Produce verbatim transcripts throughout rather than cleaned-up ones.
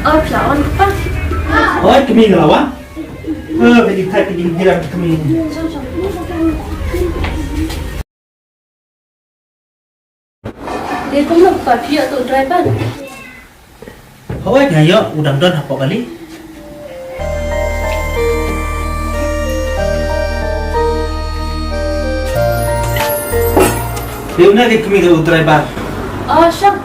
Oi, phi la on pa. Oi, kmie nga la wan. Eh, ka jingthait ka jingdiang kmie. Dei kumno pa, phi ïoh tu driver? Hooid nga ïoh, u dang don hapoh kali. Dei une dei kmie u driver. Oh, shong.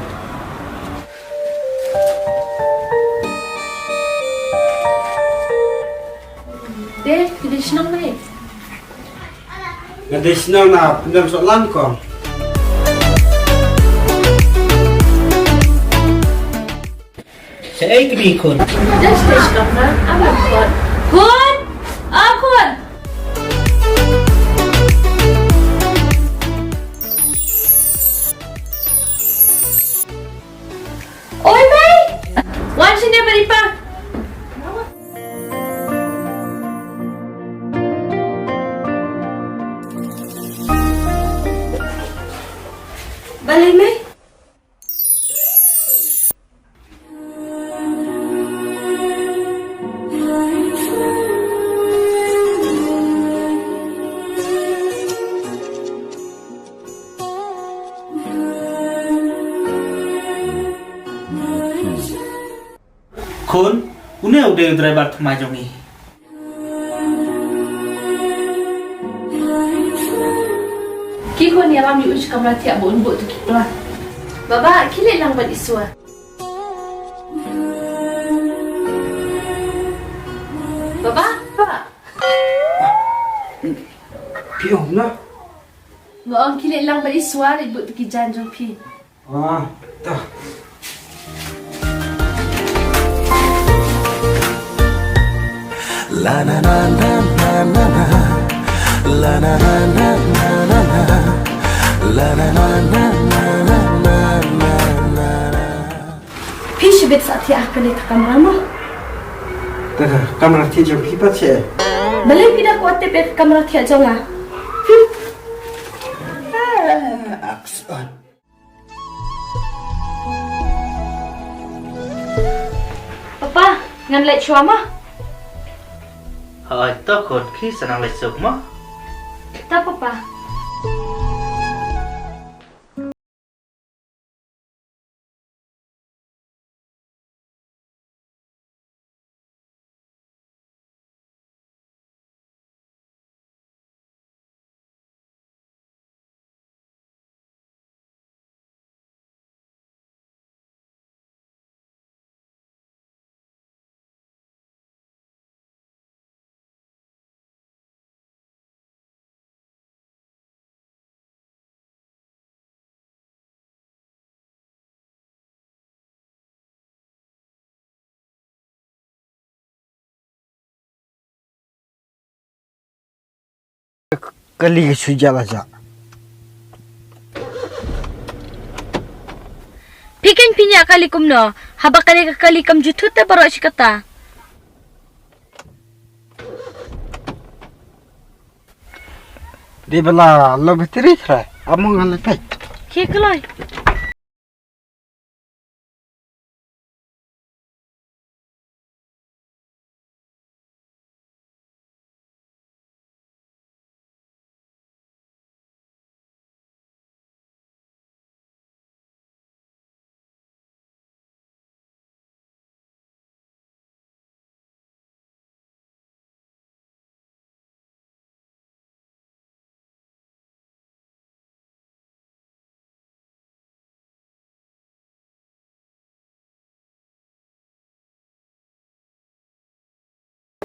Dei, phi dei shnong ne? Nga dei shnong na Pyndensohlang kong. Shaei kmie khun? Just stage kamra, am khun. Khun! Ah, khun! Oi mei! Wan shane bad i pa. Balei mei? Khun, une u dei u driver thymmai jong ngi. Ki khun, ïalam ïa u sha kamra thiah ba un buh tu ki pla. Baba, khie leit lang bad Iswa. Baba, baba. Phi ong na? Nga ong khie leit lang bad Iswa, leit buh tu ki jaiñ jong phi. Ah, ta. La na na na na na na. La na na na na na na. La na na na na na na na. Phi shibit sa thiah ha kane ka kamra mo? Te ka kamra thiah jong phi pat seh. Balei phi da kwah tip ïa ka kamra thiah jong nga? Hmm. Ah, action. Papa, ngan leit shuwa mo? Hooid to khun, khie sa nang leit suk mo. To papa. Kali ka shu jia la jia. Phi keiñ phi ñiah kali kumno? Haba kane ka kali kam ju thut te baroh shi katta. Dei ba la low battery trai. Amo ngan leit peit. Khie kloi.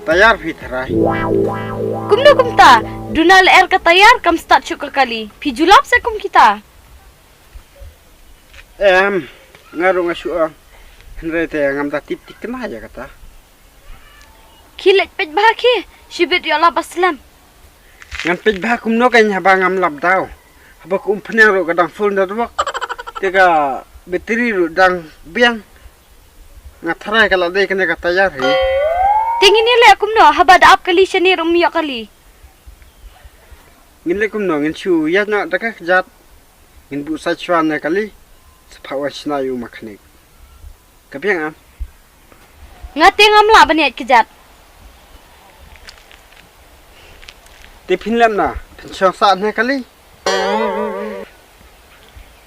Tayar phi tharai. Kumno kumta? Duna lyer ka tayar kam start shuh ka kali. Phi ju lap se kum kita. Em, nga ruh nga shu ong. Hynrei te ngam da tip thikna ïa kata. Khie leit peit bha khie, shibit ïoh lap ba slem. Ngan peit bha kumno kein haba ngam lap daw. Haba ka umphniang ruh ka dang full network. Te ka battery ruh dang biang. Nga tharai ka la dei kane ka tayar hi. Te ngin ïaleh kumno haba da ap kali shane ruh ym ïoh kali. Ngin leh kumno, ngin shu ïaid noh da ka kjat. Ngin buh sait shuwa na kali. Sa phah wan shna ïa u mechanic. Ka biang am? Nga te ngam lah ban ïaid kjat. Te phin lem na, phin shong sah ne kali.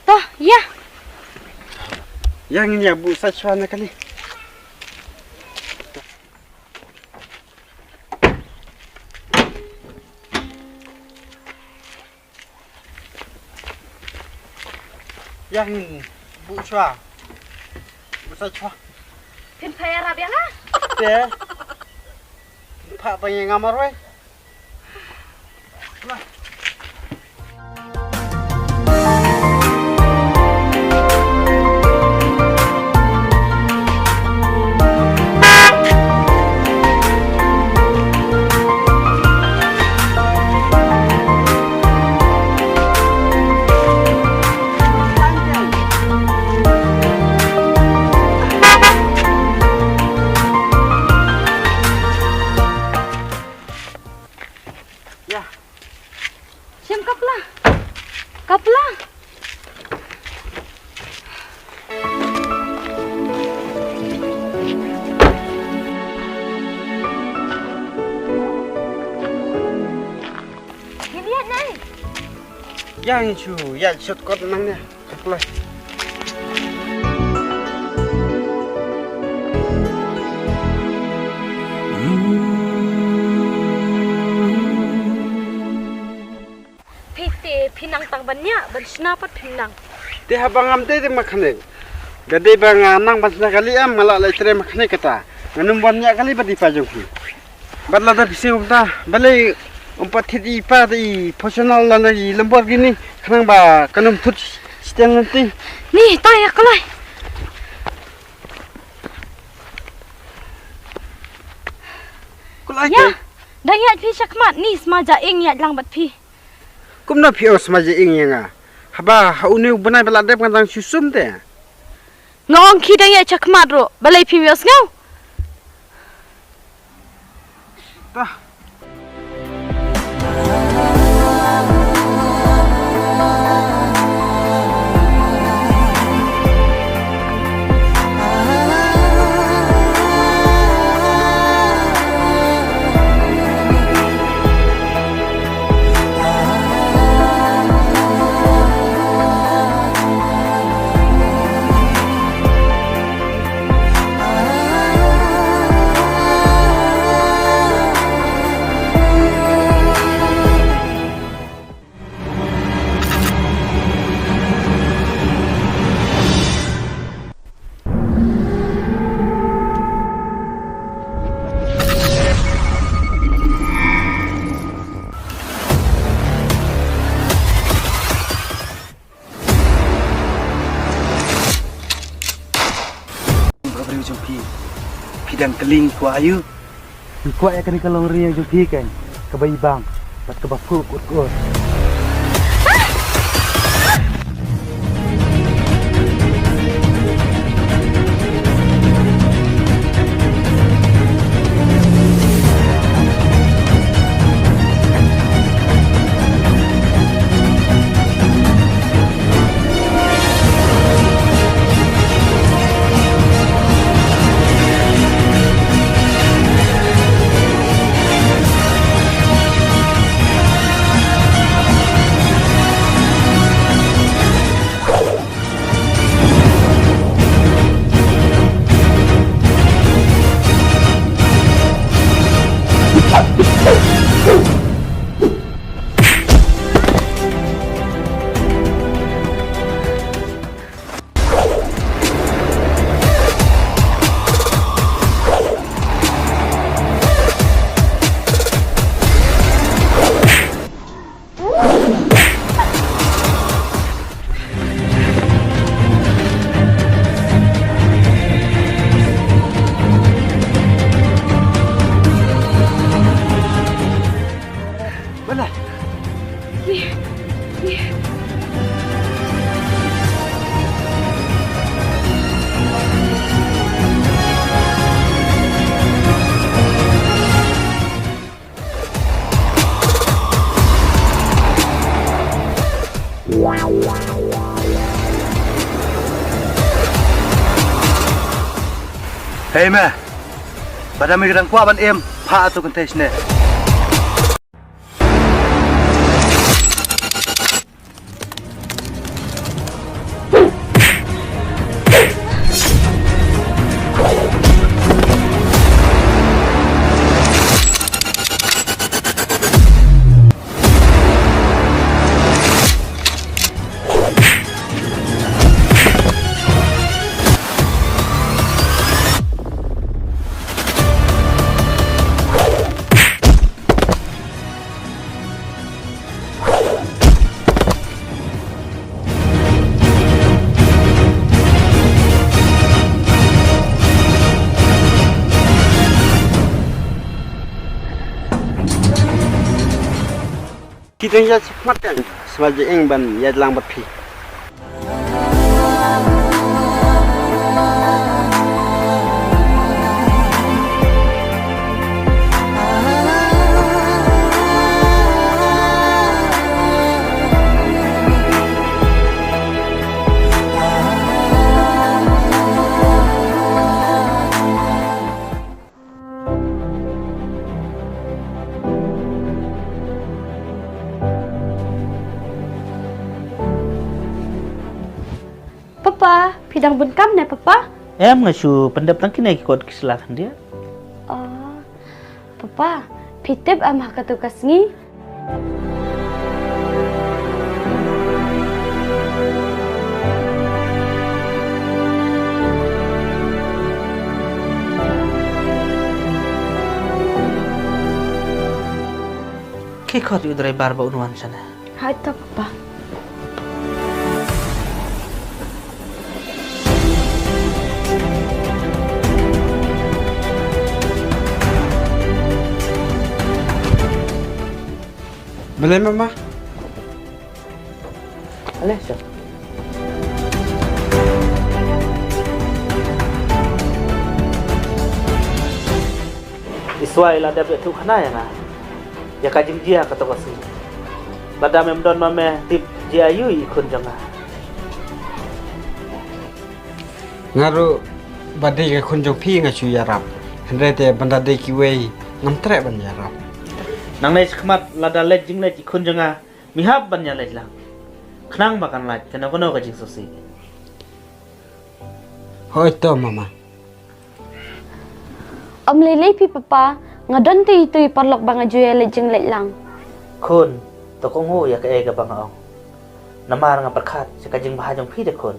To, ïa. Ïa ngin ïa buh sah shuwa ne kali. Ïa ngin buh shuwa. Buh sah shuwa. Phin phah ïarap ïa nga? Te. Phin phah tang ïa nga marwei. Ïa. Shem ka pla. Ka pla. Ngin ïaid nai. Ïa ngin shu ïaid shortcut nangne. Ka pla. Phi te, phi nang tang ban ïa, ban shna pat phi nang. Te haba ngam te te ma khane. Ka dei ba nga nang ban shna kali em, nga la leh trei ma khane kata. Ngan ym ban ïa kali ba dei pa jong phi. Bad lada phi sngewbha, balei ym pat thied i pa da i Fortuner lane i Lamborghini, khnang ba kan ym thut shiteng lynti. Ni, ta ïa ka lai. Kulai. Ïa, te. Dang ïaid phi shakhmat, ni sma ja ing ïaid lang bad phi. Kumno phi ong sma ja ing ïa nga? Haba ha une u bnai ba la dep nga dang shu sum te. Nga ong ki dang ïaid shakhmat ruh, balei phim ïohsngew? Ta. Ba briew jong phi, phi dang kylli kwah aïu? Phi kwah ïa kane ka longri jong phi kan, kaba ibang bad kaba khuh kut kut. Bala. Hei me, Lada me ka dang kwah ban im, phah ïa uto u kynthei shane. Ki dang ïa smat kan, smat jing ban ïa lang bad phi. Papa, phi dang bun kam ne papa? Em, nga shu pyndep tang kine ki kot ki sla khyndiat. Oh, papa, phi tip em ha katu ka sngi? Ki khot ïa u driver ba un wan shane. Hooid to papa. Balei mama? Ale sha. Iswai la dep ïathuh khana ïa nga ïa ka jingjia kata ka sngi. Lada mem don ma me tip jia ïa i khun jong nga. Nga ruh ba dei ka khun jong phi nga shu ïarap. Hynrei te ban da dei kiwei ngam treh ban ïarap. Nangne shakhmat lada leit jingleit i khun jong nga, mi hap ban ïaleit lang. Khnang ba kan lait kano kano ka jingsngewsih. Hooid to mama. Ym lei lei phi papa, nga don te itu i paralok ba nga ju ïaleit jingleit lang. Khun, to kohnguh ïa kaei kaba nga ong. Namar nga pyrkhat sha ka jingbha jong phi de khun.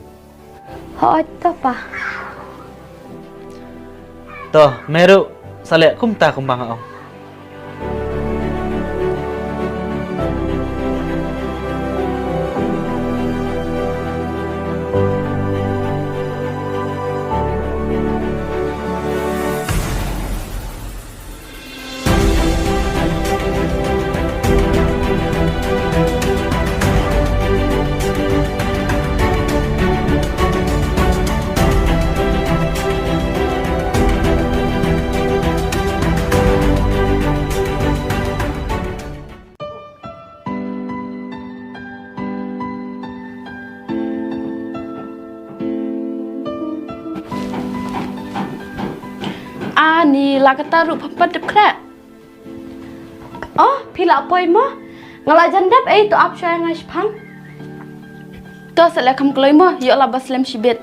Hooid to pa. To, me ruh sa leh kumta kumba nga ong. Ani, la kata ruh pha pat dep khreh. Oh, phi la poi mo? Nga la jan dep ei, to ap shuwa ïa nga shiphang. To sa leh kham kloi mo, ïoh la ba slem shibit.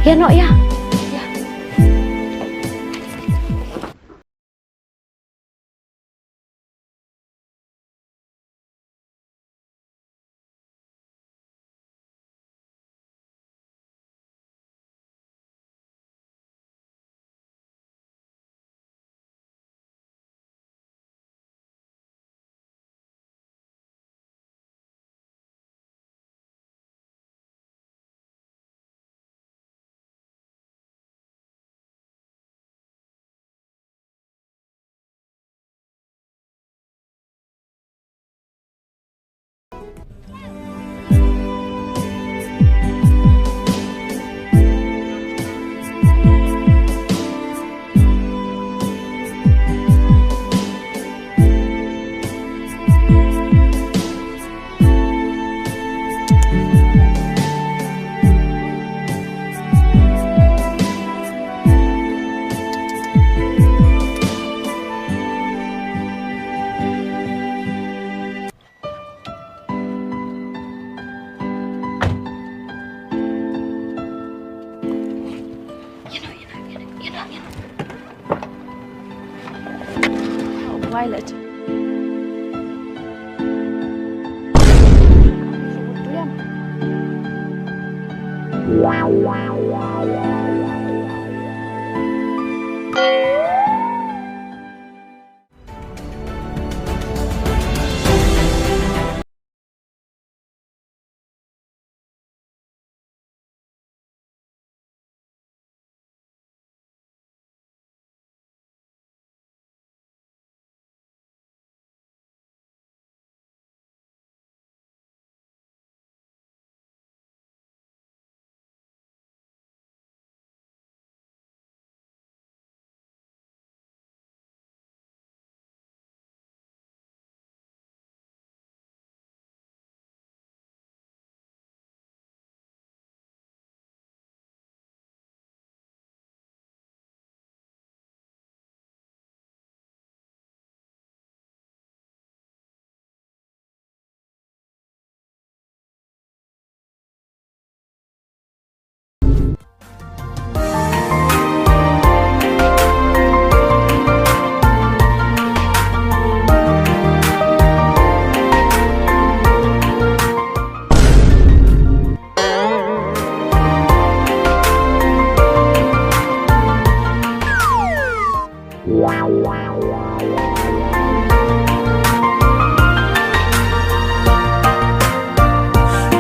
Ïa noh ïa. Ïa. Violet.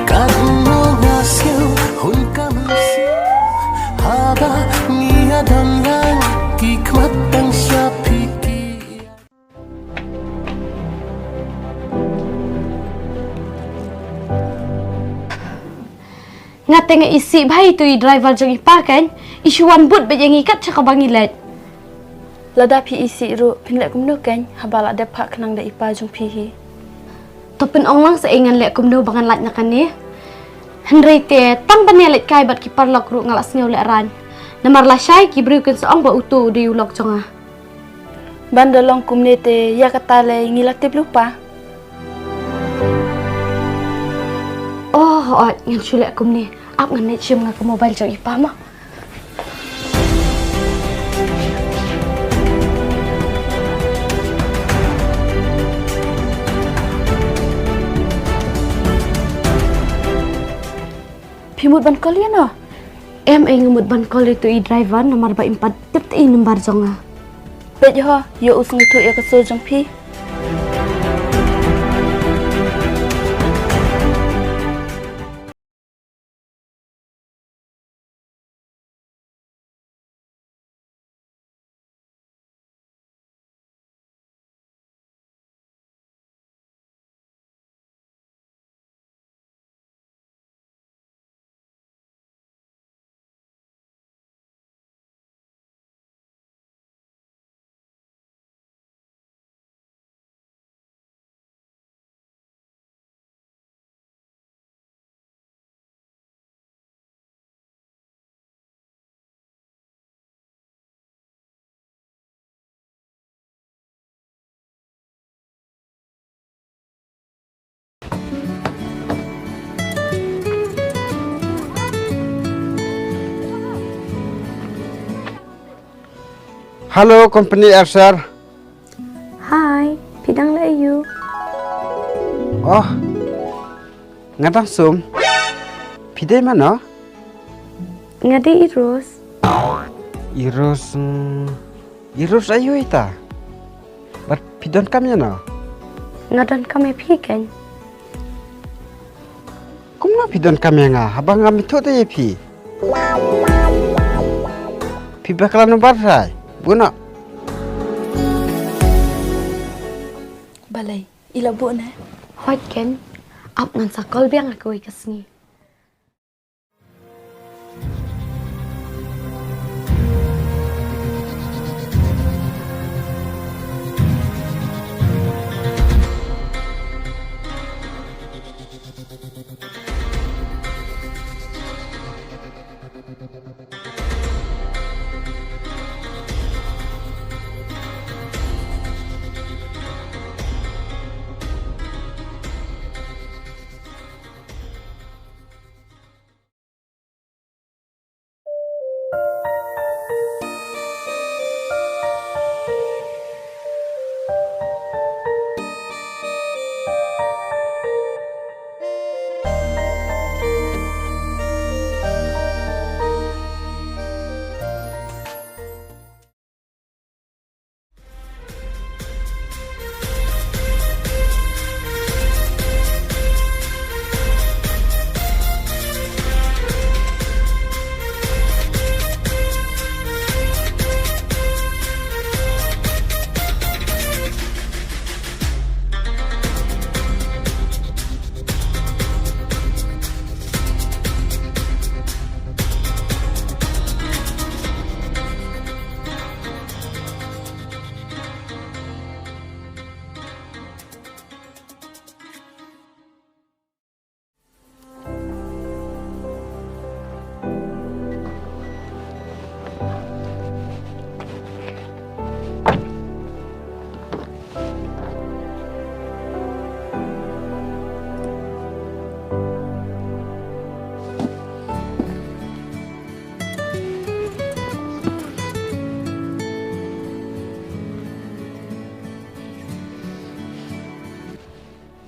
Katno nga siew hun ka mynsiem, haba ngi ïa don lang ki khmat tang sha phi ki. Nga te nga isih bha ïa uto i driver jong i pa, kan i shu wan bud beit ïa ngi kat sha kaba ngi leit. Lada phi isih ruh phin leh kumno kan, haba la dep phah khnang da i pa jong phi hi. To pynong lang sa ei ngan leh kumno ba ngan lait na kane. Hynrei te tang ban ïa leit kai bad ki paralok ruh nga la sngew lehraiñ. Namar lashai ki briew kin sa ong ba uto u dei u lok jong nga. Ban da long kumne te ïa kata lei ngi la tip lypa. Oh, oh, ngan shu leh kumne. Ap ngan leit shim nga ka mobile jong i pa mo. Phi mut ban call ïa no? Em, ei nga mut ban call ïa uto i driver namar ba im pat tip te i number jong nga. Peit ho, ïoh u sngewthuh ïa ka sur jong phi. Hello, company Acer. Hi, phi dang leh aiu? Oh, nga dang sum. Phi dei mano? Nga dei i Rose. I Rose, mm, i Rose aiu ita? Bad phi donkam ïa no? Nga donkam ïa phi kan. Kumno phi donkam ïa nga haba ngam ithuh te ïa phi? Phi bakla number trai. Buh noh. Balei, i la buh ne? Hooid kan. Ap ngan sa call biang ha kawei ka sngi.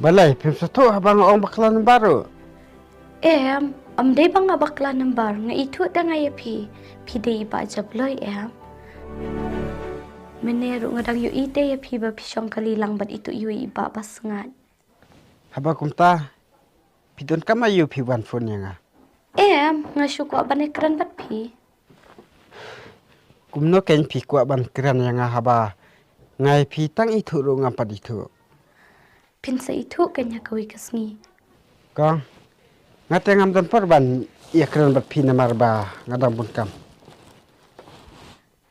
Balei phim sngewthuh haba nga ong bakla number ruh? Em, ym dei ba nga bakla number, nga ithuh te nga ïa phi. Phi dei i Bah Jabloi em. Mynne ruh nga dang ïohi te ïa phi ba phi shong kali lang bad itu ïohi i Bah Basngat. Haba kumta, phi donkam aïu phi wan phone ïa nga? Em, nga shu kwah ban ïakren bad phi. Kumno kein phi kwah ban kren ïa nga haba nga ïa phi tang ithuh ruh ngam pat ithuh? Phin sa ithuh kein ïa kawei ka sngi. Kong, nga te ngam don por ban ïakren bad phi namar ba nga dang bun kam.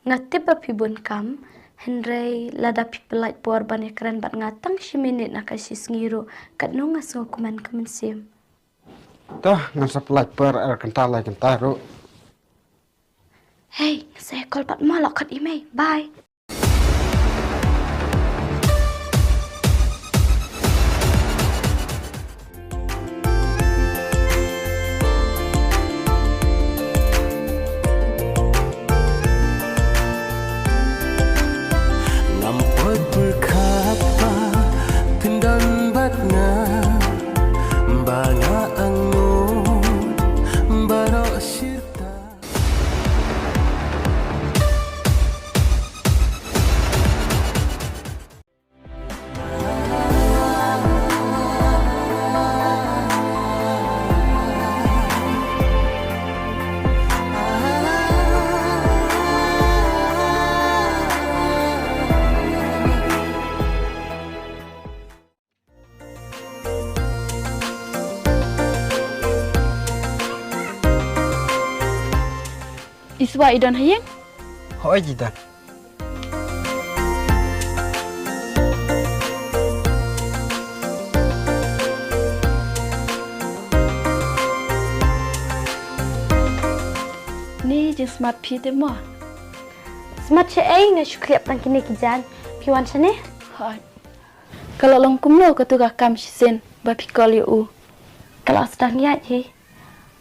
Nga tip ba phi bun kam, hynrei lada phi pyllait por ban ïakren bad nga tang shi minit na ka shi sngi ruh, katno nga sngewkmen ka mynsiem. To, ngan sa pyllait por ar kynta lai kynta ruh. Hei, nga sa call pat mo, la khot i mei. Bye. Ngam pot pyrkhat ba phin don bad nga, ba nga angnud baroh shirta. Iswa i don ha ïing? Hooid i don. Ni jingsmat phi te mo? Smat shaei, nga shu khlieh tang kine ki jaiñ. Phi wan shane? Hooid. Ka la long kumno katu ka kam shisien ba phi call ïa u? Ka la sdang ïaid hi.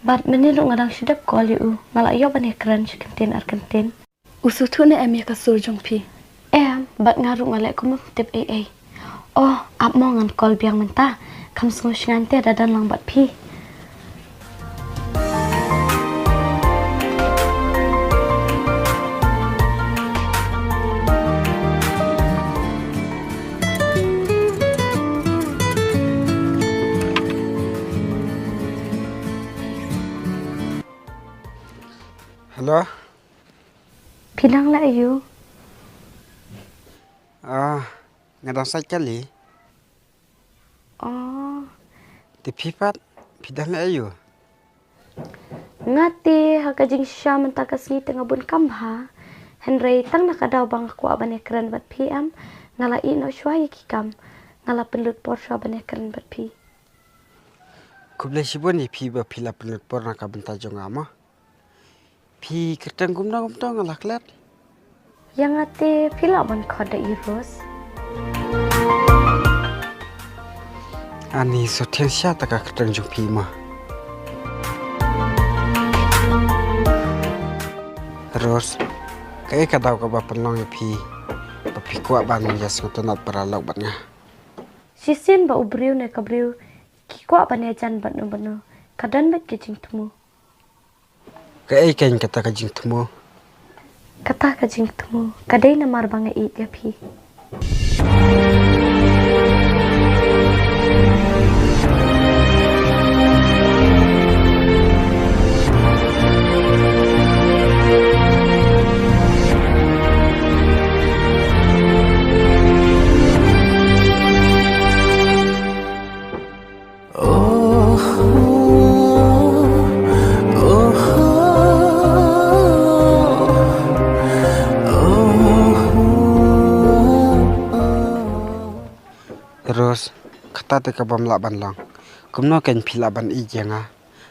Bad mynne ruh nga dang shu dep call ïa u. Nga la ïoh ban ïakren sha kyntien ar kyntien. U sngewthuh ne em ïa ka sur jong phi? Em, bad nga ruh nga leh kum ym tip ei ei. Oh, ap mo, ngan call biang mynta. Kham sngew shngaiñ te da don lang bad phi. Hello? Phi dang leh aïu? Ah, nga dang sait kali. Oh. Te phi pat, phi dang leh aïu? Nga te ha ka jingshisha mynta ka sngi te nga bun kam bha. Hynrei tang na ka daw ba nga kwah ban ïakren bad phi em, nga la ïeh noh shuwa ïa ki kam. Nga la pynlut por shuwa ban ïakren bad phi. Khublei shibun ïa phi ba phi la pynlut por na ka bynta jong nga mo. Phi kyrteng kumno kumto nga la klet. Ïa nga te phi lah ban khot da i Rose. Ani, sngewthuh sha ta ka kyrteng jong phi ma. Rose, kaei ka daw kaba pynlong ïa phi ba phi kwah ban ïa sngewtynnat paralok bad nga? Shisien ba u briew ne ka briew ki kwah ban ïajan bad no bad no, ka don beit ka jingthmu. Kaei kein kata ka jingthmu? Kata ka jingthmu ka dei namar ba nga ïeit ïa phi. Rose, kata te kabym lah ban long. Kumno kein phi lah ban ïeit ïa nga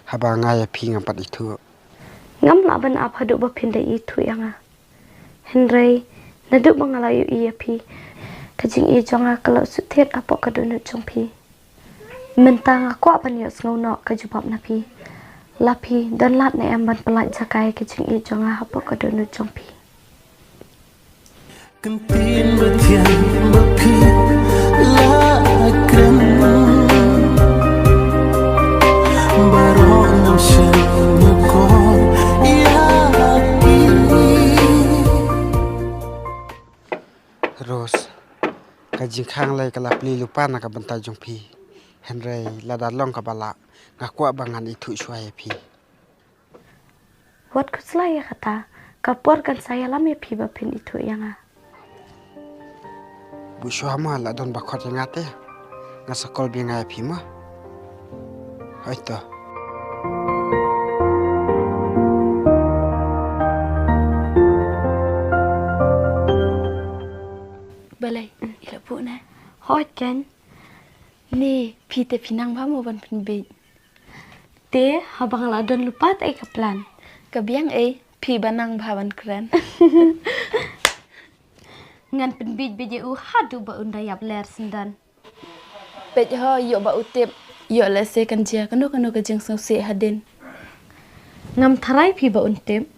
haba nga ïa phi ngam pat ithuh? Ngam lah ban ap haduh ba phin da ithuh ïa nga. Hynrei naduh ba nga la ïohi ïa phi, ka jingïeit jong nga ka la shu thied hapoh ka dohnud jong phi. Mynta nga kwah ban ïohsngew noh ka jubab na phi. La phi don lad ne em ban pyllait jaka ïa ka jingïeit jong nga hapoh ka dohnud jong phi? Kyntien ba thiang ba phi la kren. Jingkhang lei ka la plie lypa na ka bynta jong phi. Hynrei lada long kaba lah, nga kwah ba ngan ithuh shuwa ïa phi. Wat khuslai ïa kata, ka por kan sa ïalam ïa phi ba phin ithuh ïa nga. Buh shuwa mo, la don ba khot ïa nga te. Nga sa call biang ïa phi mo. Hooid to. Balei, i la buh ne? Hooid kan. Ni, phi te phi nang bha mo ban pynbieit? Te, haba nga la don lypa te ei ka plan? Ka biang ei, phi ba nang bha ban kren. Ngan pynbieit bieit ïa u haduh ba un da ïap ler syndon. Peit ho, ïoh ba u tip, ïoh lehse kan jia kano kano ka jingsngewsih hadien. Ngam tharai phi ba un tip.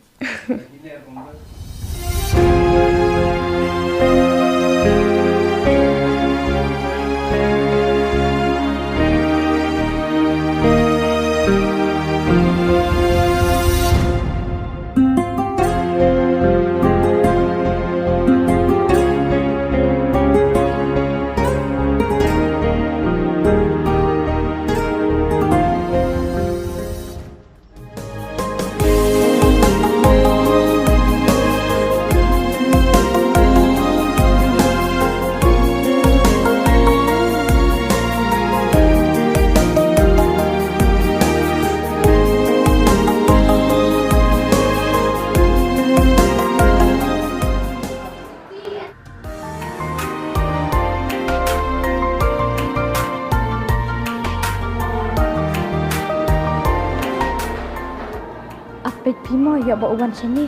Ap peit phi mo, ïoh ba u wan shane.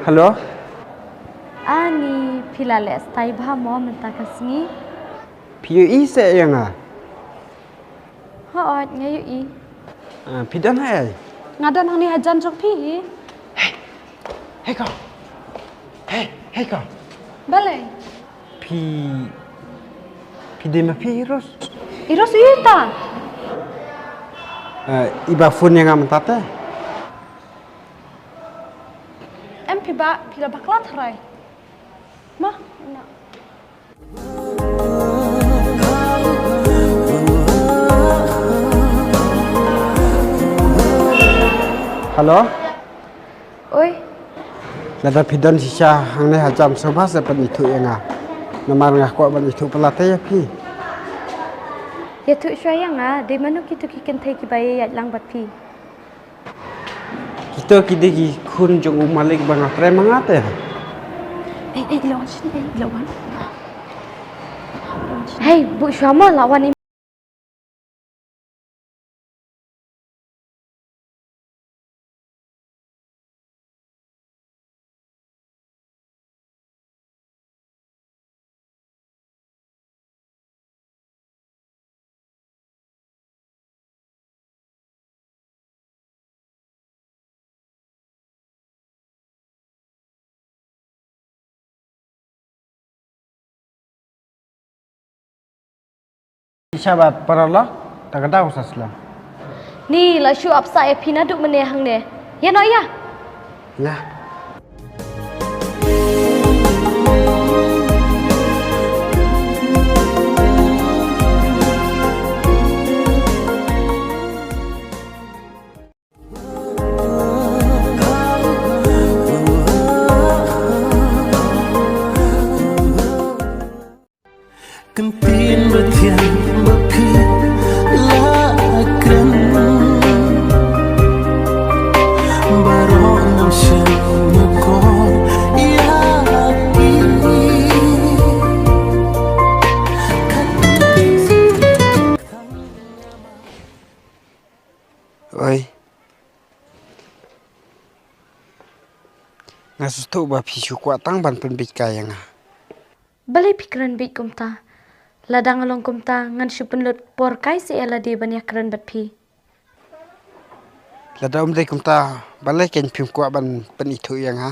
Hello. Ani, phi la leh stai bha mo mynta ka sngi? Phi ïohi seh ïa nga? Hooid, nga ïohi. Ah, phi don ha ei? Nga don hangne hajan jong phi hi. Hei. Hei ko. Hei, hei ko. Balei? Phi, phi dei ma phi i Ros? I Ros ïa ta? Eh, i ba phone ïa nga mynta te. Em phi ba, phi la bakla tharai. Ma, na. Hello? Oi. Lada phi don shisha hangne hajan sngewbha sa pynithuh ïa nga. Namar nga kwah ban ithuh palat ïa phi. Ïathuh shuwa ïa nga, dei mano kito ki kynthei kiba ïaid lang bad phi? Kito ki dei ki khun jong u malik ba nga trei ma nga te. Ei, ei, la wan shin, ei, la wan. Hei, buh shuwa mo, la wan. Shisha ba paralok, ta ka daw sa sla. Ni la shu ap sa ïa phi naduh mynne hangne. Ïa noh ïa. Ïa. Ktien ba thiang ba phi la kren, baroh ngam shem nyngkong ïa phi. Oi. Nga sngewthuh ba phi shu kwah tang ban pynbeit kai ïa nga. Balei phi kren beit kumta? Lada nga long kumta ngan shu pynlut por kai seh ïa lade ban ïakren bad phi. Lada ym dei kumta, balei kein phim kwah ban pynithuh ïa nga?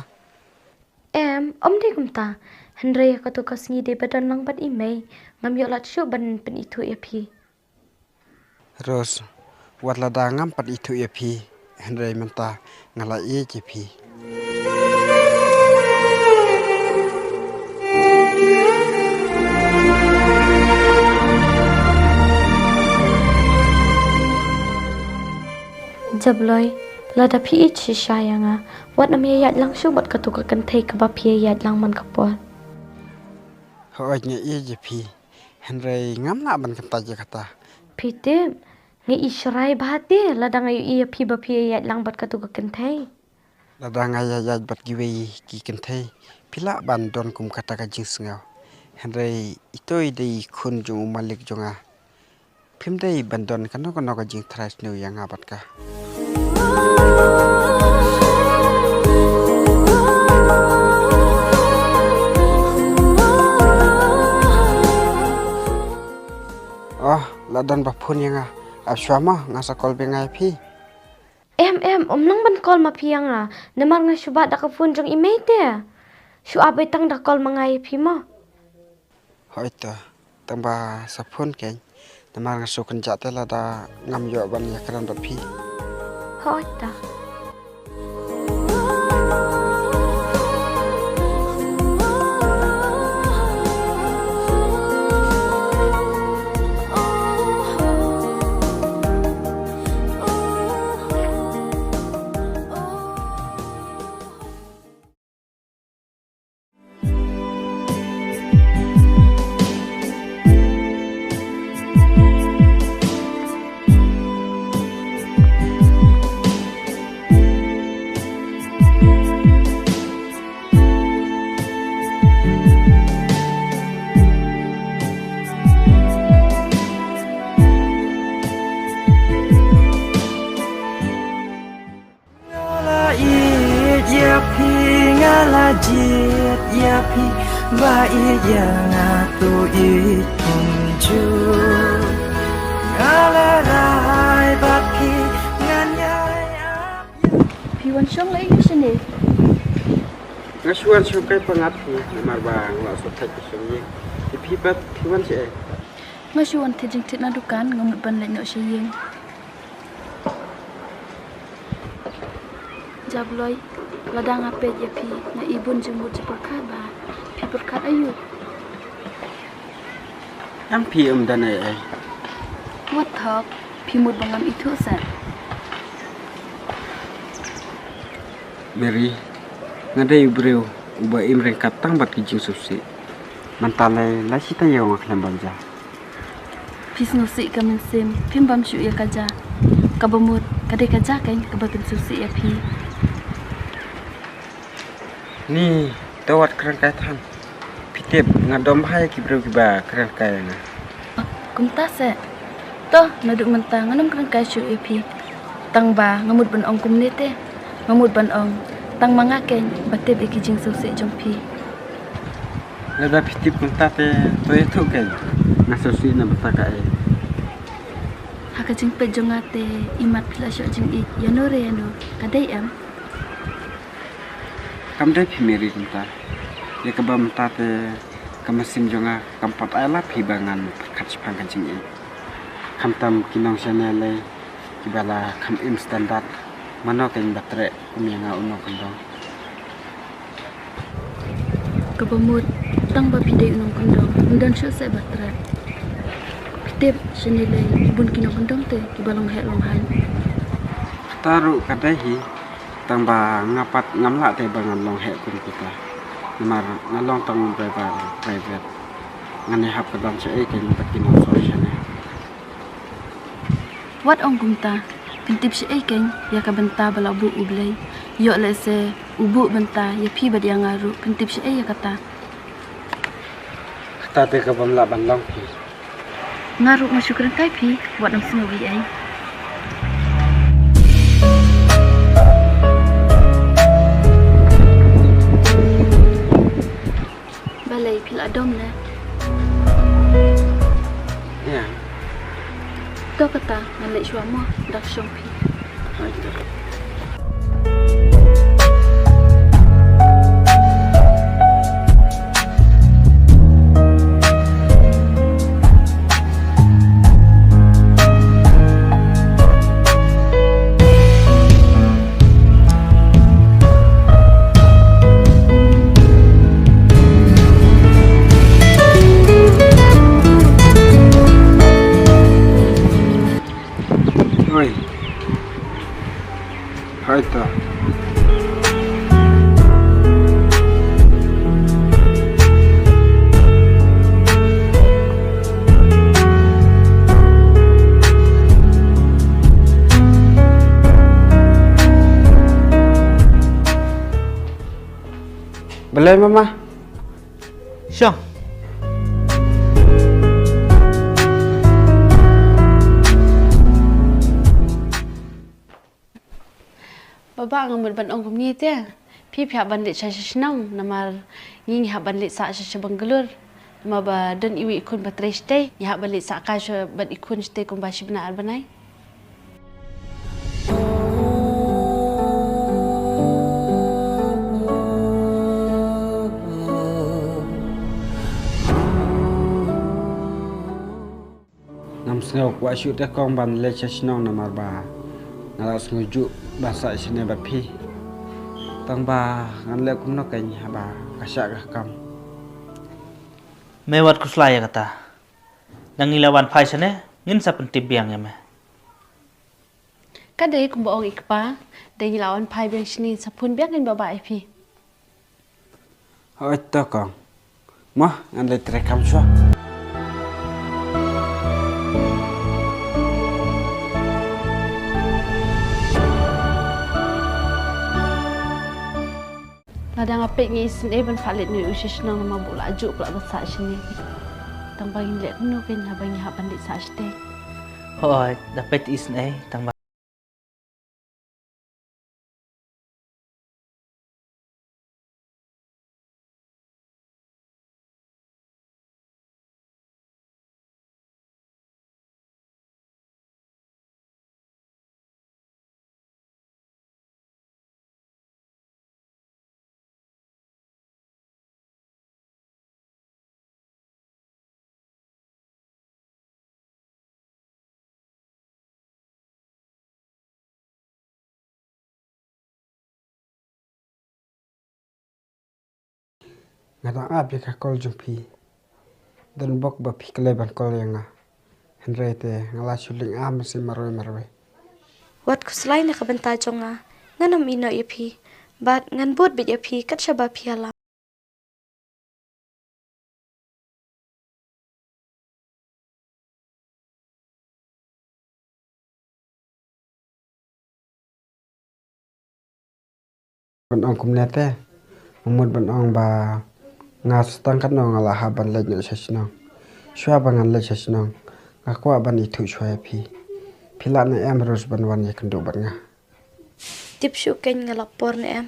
Em, ym dei kumta. Hynrei ïa kato ka sngi dei ba don lang bad i mei, ngam ïoh lad shuh ban pynithuh ïa phi. Ros, Wat lada ngam pat ithuh ïa phi, hynrei mynta nga la ïeit ïa phi. Jabloi, lada phi ïeit shisha ïa nga, wat nym ïaid lang shuh bad katu ka kynthei kaba phi ïaid lang man ka por. Hooid, nga ïeit ïa phi, hynrei ngam lah ban kyntait ïa kata. Phi tip, nga i shrai bha te lada nga ïohi ïa phi ba phi ïaid lang bad katu ka kynthei. Lada nga ïaid bad kiwei ki kynthei, phi lah ban don kum kata ka jingsngew. Hynrei ito i dei i khun jong u malik jong nga. Phim dei ban don kano kano ka jingtharai sniew ïa nga bad ka. Oh, la don ba phone ïa nga. Ap shuwa mo, nga sa call biang ïa phi. Em, em, ym long ban call ma phi ïa nga. Namar nga shu bat da ka phone jong i mei te. Shu ap beit tang da call ma nga ïa phi mo. Hooid to, tang ba sa phone kein. Namar nga shu kynjah te lada ngam ïoh ban ïakren bad phi. Hooid to. Nga la ïeit ïa phi, nga la jied ïa phi, ba ïeit ïa nga to ïeit kumjuh. Nga la rai bad phi, ngan ïai ap. Phi wan shong la ïa u shane? Nga shu wan shong kai pyngngad phi, namar ba nga la shu thait ka shong ïing. Te phi pat phi wan shaei? Nga shu wan thied jingthied na dukan, nga mut ban leit noh sha ïing. Jabloi, lada nga peit ïa phi, nga i bun jingmut jingpyrkhat bha. Phi pyrkhat aïu? Em, phi ym don ei ei. Wat thok, phi mut ba ngam ithuh seh. Mary, nga dei u briew uba im ryngkat tang bad ki jingsngewsih. Mynta lei la shi taïew nga khlem bam ja. Phi sngewsih ka mynsiem, phim bam shuh ïa ka ja. Kaba mut, ka dei ka ja kein kaba pynsngewsih ïa phi. Ni, to wat kren kai than. Phi tip, nga dom bha ïa ki briew kiba kren kai ïa nga. Kumta seh. To, naduh mynta ngan ym kren kai shuh ïa phi. Tang ba nga mut ban ong kumne te. Nga mut ban ong tang ma nga kein ba tip ïa ki jingsngewsih jong phi. Lada phi tip kumta te, to ïathuh kein. Nga sngewsih na bynta kaei? Ha ka jingpeit jong nga te, imat phi la shoh jingïeit ïano re ïano, ka dei em? Kam dei phi Mary kumta. Ïa kaba mynta te ka mynsiem jong nga kam pat ai lad phi ba ngan pyrkhat shaphang ka jingïeit. Khamtam ki nongshane lei kiba la kham im standard, mano kein ba treh kum ïa nga u nongkyndong. Kaba mut, tang ba phi dei u nongkyndong, ym don shuh seh ba treh. Phi tip, shane lei bun ki nongkyndong te kiba long heh long haiñ. Kata ruh ka dei hi. Tang ba nga pat ngam lah te ba ngan long heh kum kita. Namar nga long tang u driver private. Ngan ïahap ka dam shaei kein bad ki nongshong shane. Wat ong kumta, pyntip shaei kein ïa ka bynta ba la buh U Blei. Ïoh lehse u buh bynta ïa phi bad ïa nga ruh, pyntip shaei ïa kata. Kata te kabym lah ban long phi. Nga ruh nga shu kren kai phi, wat nym sngew ei ei. Balei phi la dom ne? Ïa. To kata ngan leit shuwa mo, da ka shong phi. Hooid. Ai ta. Balei mama? Shong. Baba, nga mut ban ong kumne te. Phi phi hap ban leit sha sha shnong namar ngi ngi hap ban leit sah sha sha Bangalore. Namar ba don iwei i khun ba trei shatei, ngi hap ban leit sah kai sha bad i khun shatei kumba shi bnai ar bnai. Ngam sngew kwah shuh te kong ban leit sha shnong namar ba nga la sngewjuh ban sah shane bad phi. Tang ba ngan leh kumno keiñ haba ka shah ka kam. Me wat khuslai ïa kata. Nang ngi la wan phai shane ngin sa pyntip biang ïa me. Ka dei kumba ong i kpa, dei ngi la wan phai biang shane sa phone biang ïa baba ïa phi. Hooid to kong. Mo, ngan leit trei kam shuwa. Lada nga peit ngi isynei ban phah leit noh ïa u sha shnong namar ba u la juh palat ban sah shane. Tang ba ngin leh kumno keiñ haba ngi hap ban leit sah shatei. Hooid, da peit isynei tang ba Nga dang ap ïa ka kol jong phi. Don bok ba phi khlei ban kol ïa nga. Hynrei te nga la shu lyngngoh mynsiem marwei marwei. Wat khuslai na ka bynta jong nga. Ngan ym ïehnoh ïa phi. Bad ngan bud beit ïa phi kat shaba phi ïalam. Ban ong kumne te, nga mut ban ong ba nga sdang katno nga la hap ban leit noh sha shnong. Shuwa ba ngan leit sha shnong, nga kwah ban ithuh shuwa ïa phi. Phi lah ne em Rose ban wan ïakynduh bad nga? Tip shuh keiñ nga la por ne em.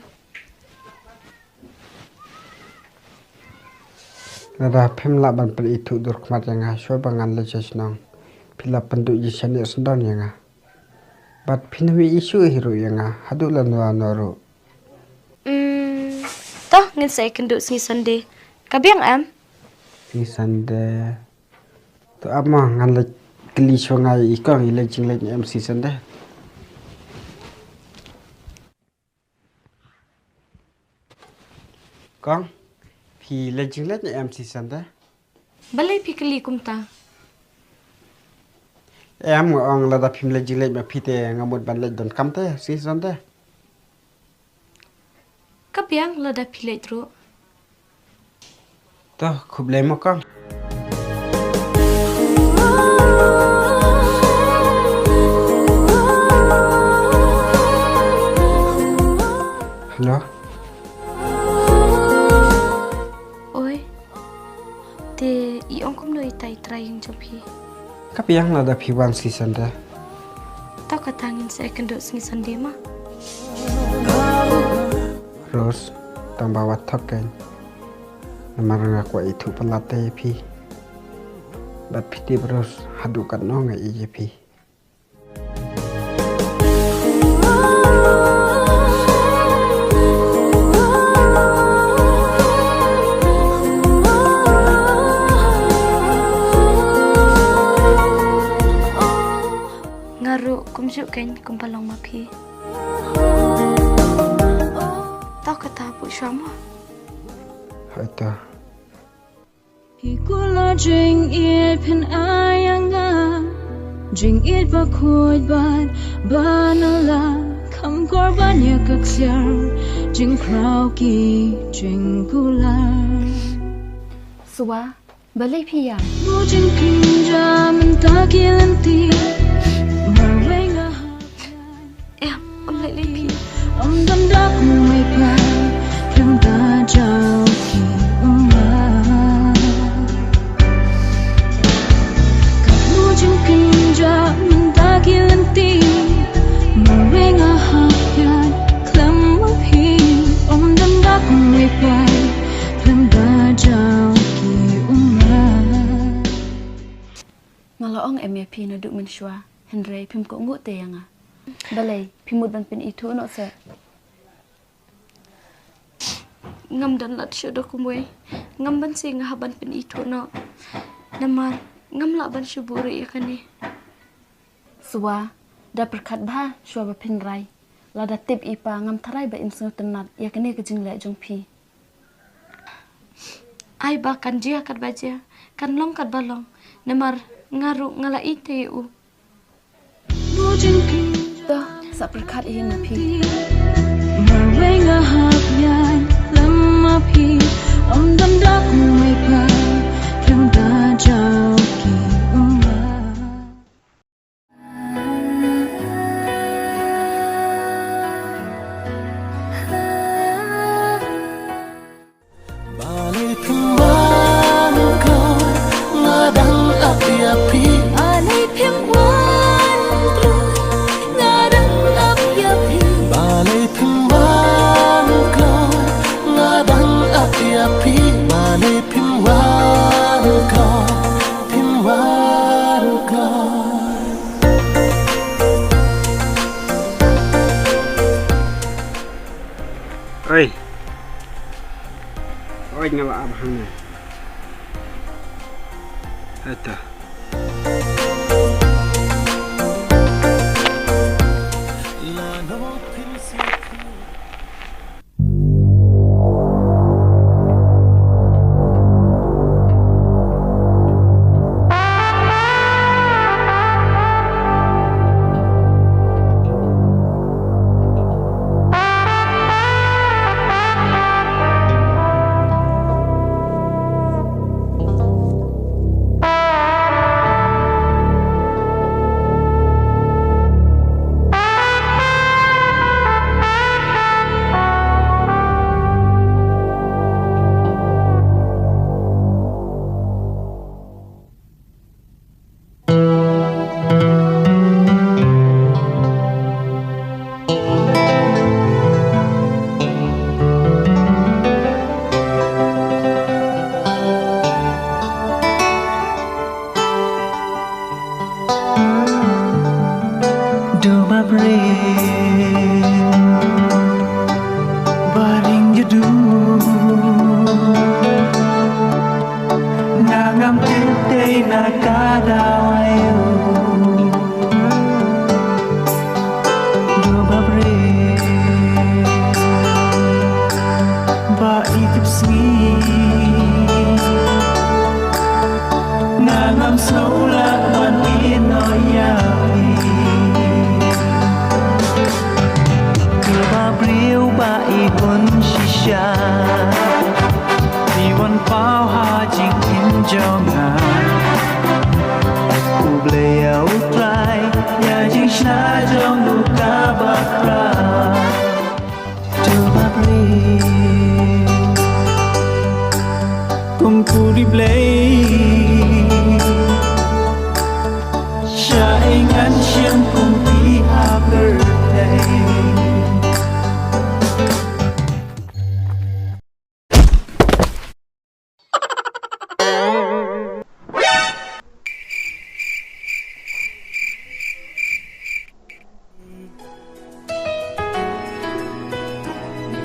Lada phim lah ban pynithuh dur khmat ïa nga shuwa ba ngan leit sha shnong, phi la pynduh jingshaniah syndon ïa nga. Bad phin ym ïohi shuh hi ruh ïa nga haduh lano lano ruh. Hmm, to ngin sa ïakynduh sngi Sunday. Ka biang em? Sngi Sunday. To ap mo ngan leit kylli shuwa nga ïa i kong i leit jingleit ne em sngi Sunday. Kong, phi leit jingleit ne em sngi Sunday? Balei phi kylli kumta? Em, nga ong lada phim leit jingleit ma phi te nga mut ban leit donkam te sngi Sunday. Ka biang lada phi leit ruh. To, khublei mo kong. Hello. Oi. Te i ong kumno ita i trai ïing jong phi? Ka biang lada phi wan sngi Sunday. To kata ngin sa ïakynduh sngi Sunday mo. Rose, tang ba wat thok keiñ. Namar nga kwah ithuh palat ïa phi. Bad phi tip Rose, haduh katno nga ïeit ïa phi. Nga ruh kumjuh keiñ kumba long ma phi. To kata buh shuwa mo. Hooid to. Phi kular jingïeit phin ai ïa nga, jingïeit ba khuid bad ba na la Ym kor ban ïa ka ksiar jingkhraw ki jingkular. Suwa, balei phi ïa? Mo jingpynim ja mynta ki lynti. Marwei nga hap. Em, ym lei lei phi. Ym dam dak mei pai. Khlem da jaw ki ummat. Ka mo jingpynim ja mynta ki lynti. Marwei nga hap ïa khlem ma phi. Ym dam dak mei pai. Khlem da jaw ki ummat. Nga la ong em ïa phi naduh mynshuwa, hynrei phim kohnguh te ïa nga. Balei, phi mut ban pynithuh noh se? Ngam don lad shuh da kumwei. Ngam banse nga hap ban pynithuh noh. Namar ngam lah ban shu buhrieh ïa kane. Suwa, da pyrkhat bha shuwa ba phin rai. Lada tip i pa ngam tharai ba in sngewtynnat ïa kane ka jingleh jong phi. Ai ba kan jia katba jia, kan long katba long. Namar nga ruh nga la ïeit te ïa u. To, sa pyrkhat ïa ma phi. Marwei nga hap ïa lem ma phi. Ym dam dak mei pai. Khlem da jaw ki ummat. Balei phim wan kloi, nga dang ap ïa phi. Balei phim wan kloi, nga dang ap ïa phi. Balei phim wan kloi, nga dang ap ïa phi. Balei phim wan kloi, phim wan kloi. Oi. Oi, nga la ap hangne. Eta. Duma briew ba ring jadu, na ngam tip dei na ka daw aïu. Duma briew ba i tip sngi, na ngam sngew lah ban ïehnoh ïa phi. Duma briew ba i hun shisha, phi wan paw ha jingim jong nga. U Blei ïa u Trai, ïa jingshna jong u kaba khraw. Duma briew, kum puri Blei, sha ïa ngan shim kum phi ha pyrthei.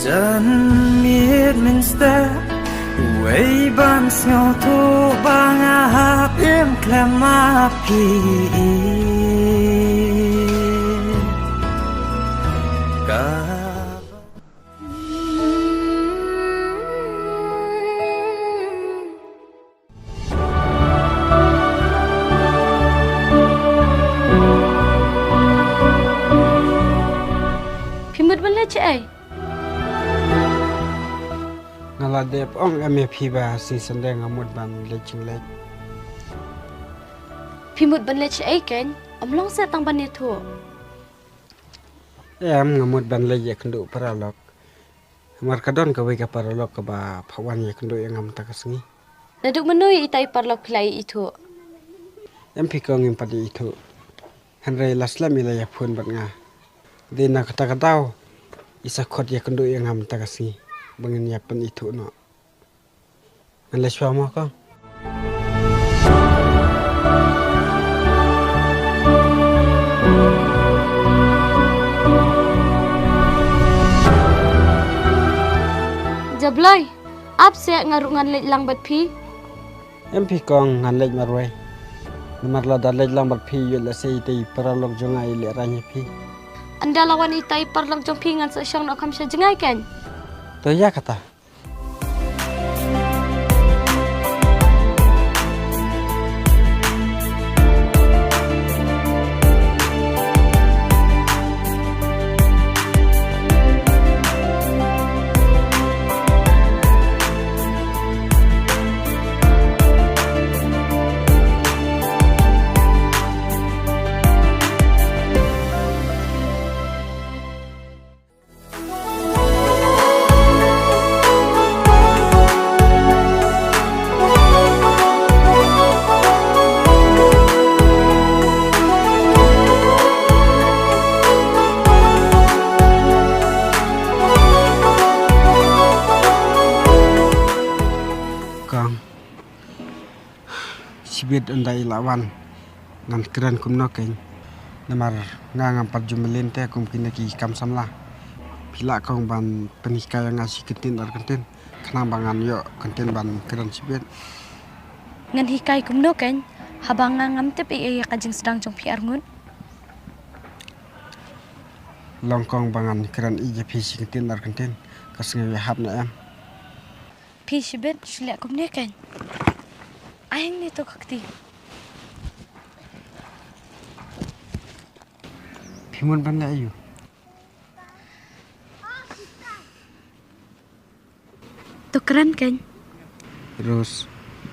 Jan miet mynstep, wei ban sngewthuh ba nga hap im khlem ma phi. Ka Nga la dep ong em ïa phi ba sngi Sunday nga mut ban leit jingleit. Phi mut ban leit shaei keiñ? Ym long seh tang ban ïathuh. Em, nga mut ban leit ïakynduh paralok. Namar ka don kawei ka paralok kaba phah wan ïakynduh ïa nga mynta ka sngi. Naduh mynno ïa ita i paralok phi la ïa ithuh? Em phi kong, ngim pat ïa ithuh. Hynrei la slem i la ïa phone bad nga. Dei na kata ka daw i sa khot ïakynduh ïa nga mynta ka sngi ba ngin ïa pynithuh noh. Ngan leit shuwa mo kong. Jablei, ap seh, nga ruh ngan leit lang bad phi. Em phi kong, ngan leit marwei. Namar lada leit lang bad phi, ïoh lehse ita i paralok jong nga i lehraiñ ïa phi. Ynda la wan ita i paralok jong phi, ngan sa shong noh kham sha jngai keiñ. To ïa kata. Kong. Shibit ynda i la wan ngan kren kumno keiñ. Namar nga ngam pat ju mlien te kum kine ki kam samla. Phi lah kong ban pynhikai ïa nga shi kyntien ar kyntien khnang ba ngan ïoh kyntien ban kren shibit. Ngan hikai kumno keiñ haba nga ngam tip ei ei ïa ka jingsdang jong phi arngut. Long kong ba ngan kren ïa phi shi kyntien ar kyntien, ka sngew ïahap ne em? Phi shibit shu leh kumne keiñ. Ai hangne to ka kti. Phi mon ban leh aïu? To kren keiñ. Rose,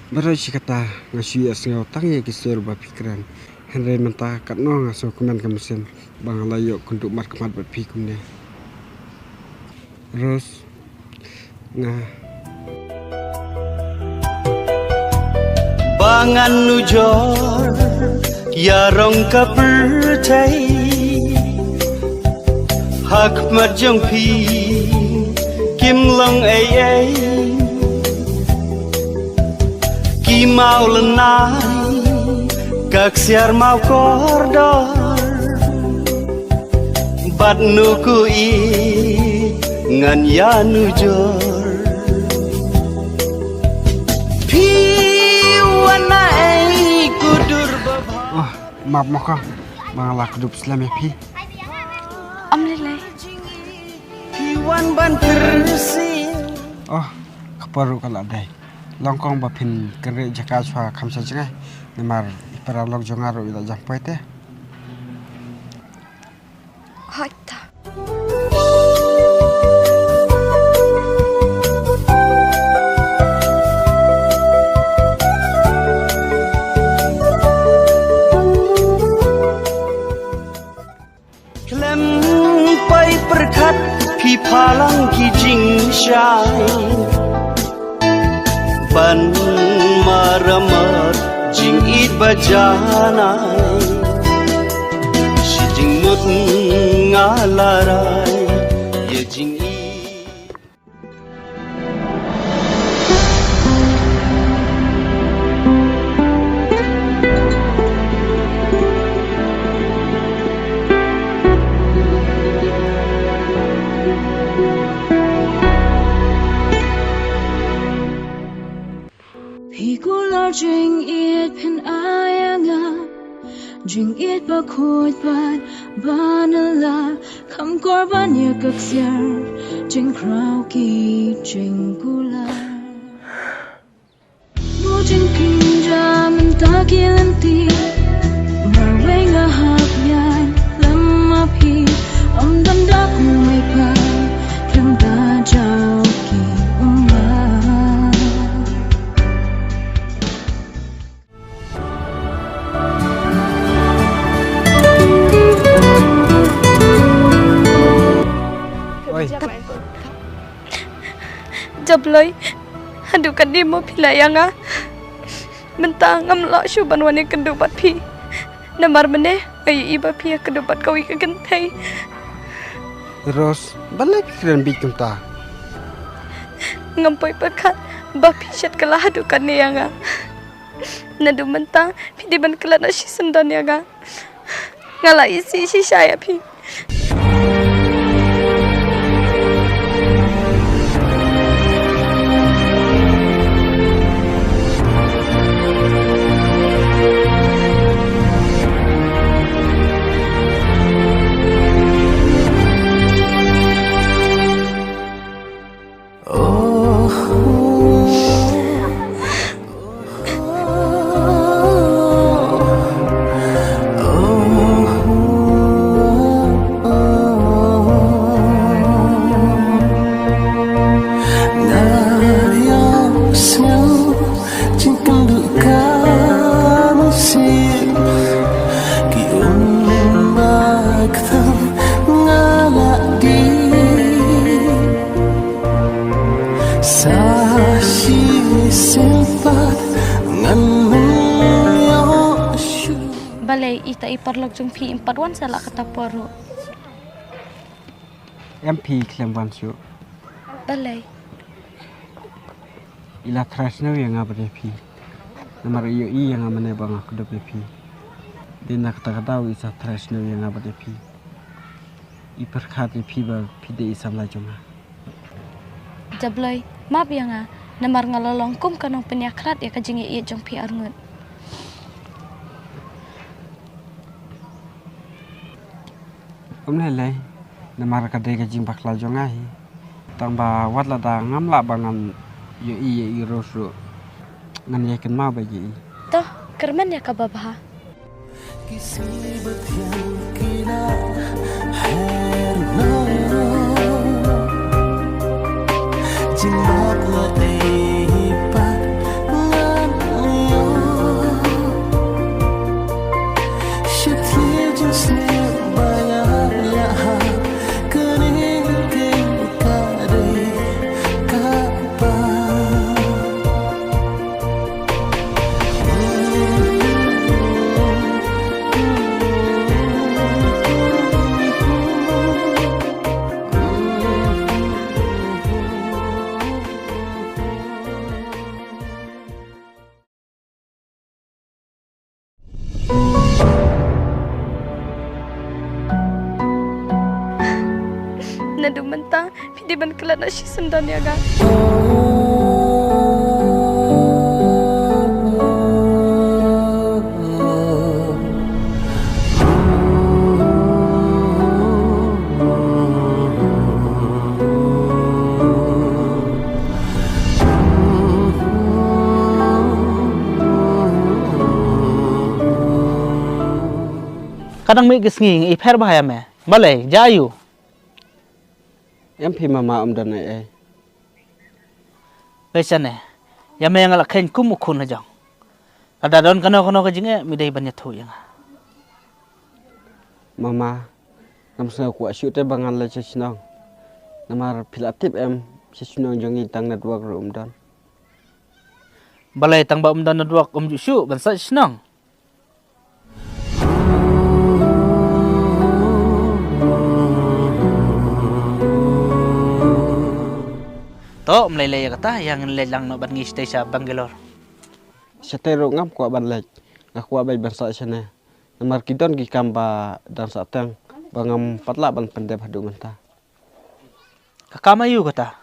baroh shi katta nga shu ïohsngew tang ïa ki sur ba phi kren. Hynrei mynta katno nga sngewkmen ka mynsiem ba nga la ïoh kynduh markhmat bad phi kumne. Rose, nga. Ba ngan nujor ïa rong ka pyrthei ha khmat jong phi kim long ei ei. Ki maw lynnai ka ksiar maw kordor. Bad nu ku i ngan ïa nujor. Phi wan na ei ku dur ba bha. Oh, map mo ka. Ba nga la kdup slem ïa phi. Ym lei lei. Phi wan ban pyrsi. Oh, ka por ruh ka la dei. Long kong ba phin kynriah jaka shuwa kham sha jngai. Namar i paralok jong nga ruh i la jam poi te. Hooid ta. Khlem poi pyrkhat phi phalang ki jingshai. Ban maramar jingïeit ba janai. Shi jingmut nga la rai ïa jingïeit. Phi kular jingïeit phin ai ïa nga, jingïeit ba khuid bad ba nylla, kham kor ban ïa ka ksiar jingkhraw ki jingkular. Bujingkynja mynta ki lynti, marwei nga hap ïaid lem ma phi, ym don da kumwei pat Jabloi, haduh katne mo phi la ïa nga. Mynta ngam lah shuh ban wan ïakynduh bad phi. Namar mynne nga ïohi ba phi ïakynduh bad kawei ka kynthei. Rose, balei phi kren bieit kumta? Ngam poi pyrkhat ba phi shet kylla haduh katne ïa nga. Naduh mynta phi dei ban klet noh shisyndon ïa nga. Nga la isih shisha ïa phi. Sa shisien pat ngan ym ïoh shuh. Balei ita i paralok jong phi im pat wan sa la kata por ruh? Em phi khlem wan shuh. Balei? I la thrang sniew ïa nga bad ïa phi. Namar i ïohi ïa nga mynne ba nga kdup ïa phi. Dei na kata ka daw i sa thrang sniew ïa nga bad ïa phi. I pyrkhat ïa phi ba phi dei i samla jong nga. Jabloi, map ïa nga, namar nga la long kum ka nongpynïakhlad ïa ka jingïaieit jong phi arngut. Ym lei lei, namar ka dei ka jingbakla jong nga hi. Tang ba wat lada ngam lah ba ngan ïohi ïa i Rose ruh, ngan ïai kynmaw beit ïa i. To, kyrmen ïa kaba bha. Ki sngi ba thiang ki la her noh. Jingmut la ei pat ngan ïoh. Sha thied jingsniew ba nga ïa ha kane ka kynta ka dei kaba Naduh mynta phi dei ban klet noh shisyndon ïa nga. Ka dang mih ki sngi ngi pher bha ïa me. Balei, jia aiu? Em phi mama, ym don ei ei. Lei shane, ïa me nga la kheiñ kum u khun la jong. Lada don kano kano ka jingeh, mi dei ban ïathuh ïa nga. Mama, ngam sngew kwah shuh te ba ngan leit sha shnong. Namar phi la tip em, sha shnong jong ngi tang network ruh ym don. Balei tang ba ym don network ym ju shuh ban sait shnong? To, ym lei lei ïa kata, ïa ngin leit lang noh bad ngi shatei sha Bangalore. Shatei ruh ngam kwah ban leit, nga kwah beit ban sah shane. Namar ki don ki kam ba dang sah teng, ba ngam pat lah ban pyndep haduh mynta. Ka kam aiu kata?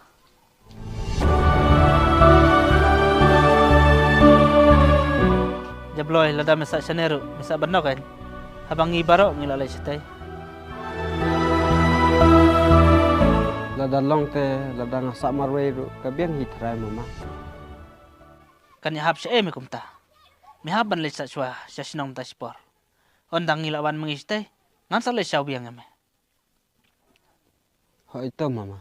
Jabloi, lada me sah shane ruh, me sah ban noh kein. Haba ngi baroh ngi la leit shatei. Lada long te, lada nga sah marwei ruh, ka biang hi trai mama. Kan ïahap shaei me kumta? Me hap ban leit sah shuwa sha shnong mynta shipor. Ynda ngi la wan ma ngi shatei, ngan sa leit shaw biang ïa me. Hooid to mama.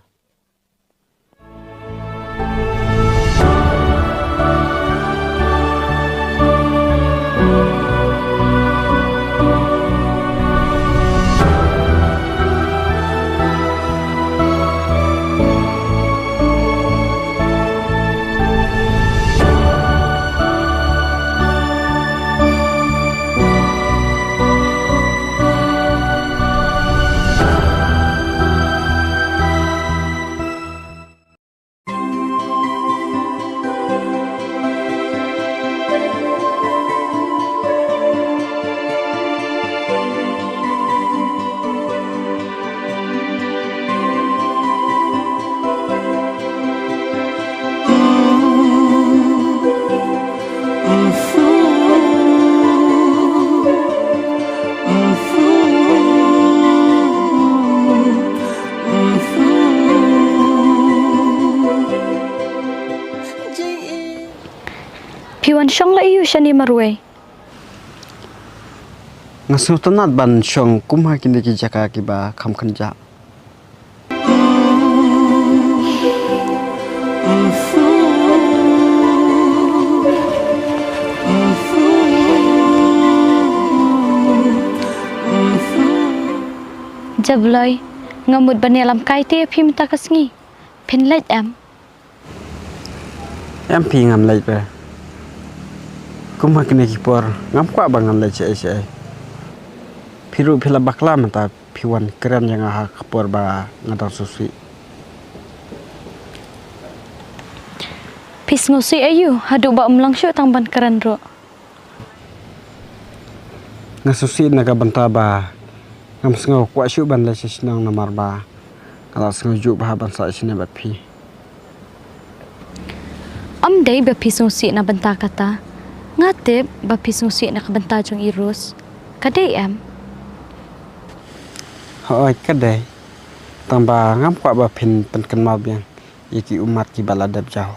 Yn shong la aiu shane marwei? Nga sngewtynnat ban shong kum ha kine ki jaka kiba kham kynjah. Jabloi, nga mut ban ïalam kai te ïa phi mynta ka sngi. Phin leit em? Em phi, ngam leit re. Kum ha kine ki por ngam kwah ba ngan leit shaei shaei. Phi ruh phi la bakla mynta phi wan kren ïa nga ha ka por ba nga dang sngewsih. Phi sngewsih aiu haduh ba ym long shuh tang ban kren ruh? Nga sngewsih na ka bynta ba ngam sngew kwah shuh ban leit sha shnong namar ba nga la sngew juh bha ban sah shane bad phi. Ym dei ba phi sngewsih na bynta kata. Nga tip ba phi sngewsih na ka bynta jong i Rose. Ka dei em? Hooid ka dei. Tang ba ngam kwah ba phin pynkynmaw biang ïa ki ummat kiba la dep jaw.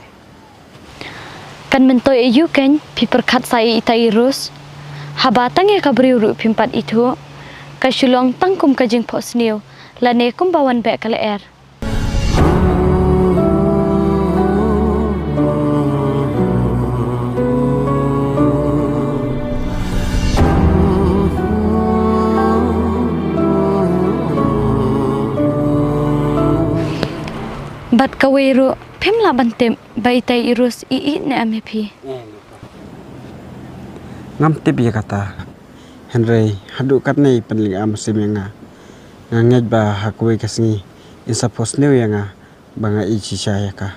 Kan myntoi aiu kein phi pyrkhat sa ïa ita i Rose? Haba tang ïa ka briew ruh phim pat ithuh. Ka shu long tang kum ka jingphohsniew lane kumba wan beh ka lyer. Bad kawei ruh phim lah ban tip ba ita i Rose i ïeit ne em ïa phi. Ngam tip ïa kata. Hynrei haduh katne i pynlynga mynsiem ïa nga. Nga ngeit ba ha kawei ka sngi in sa phohsniew ïa nga ba nga ïeit shisha ïa ka.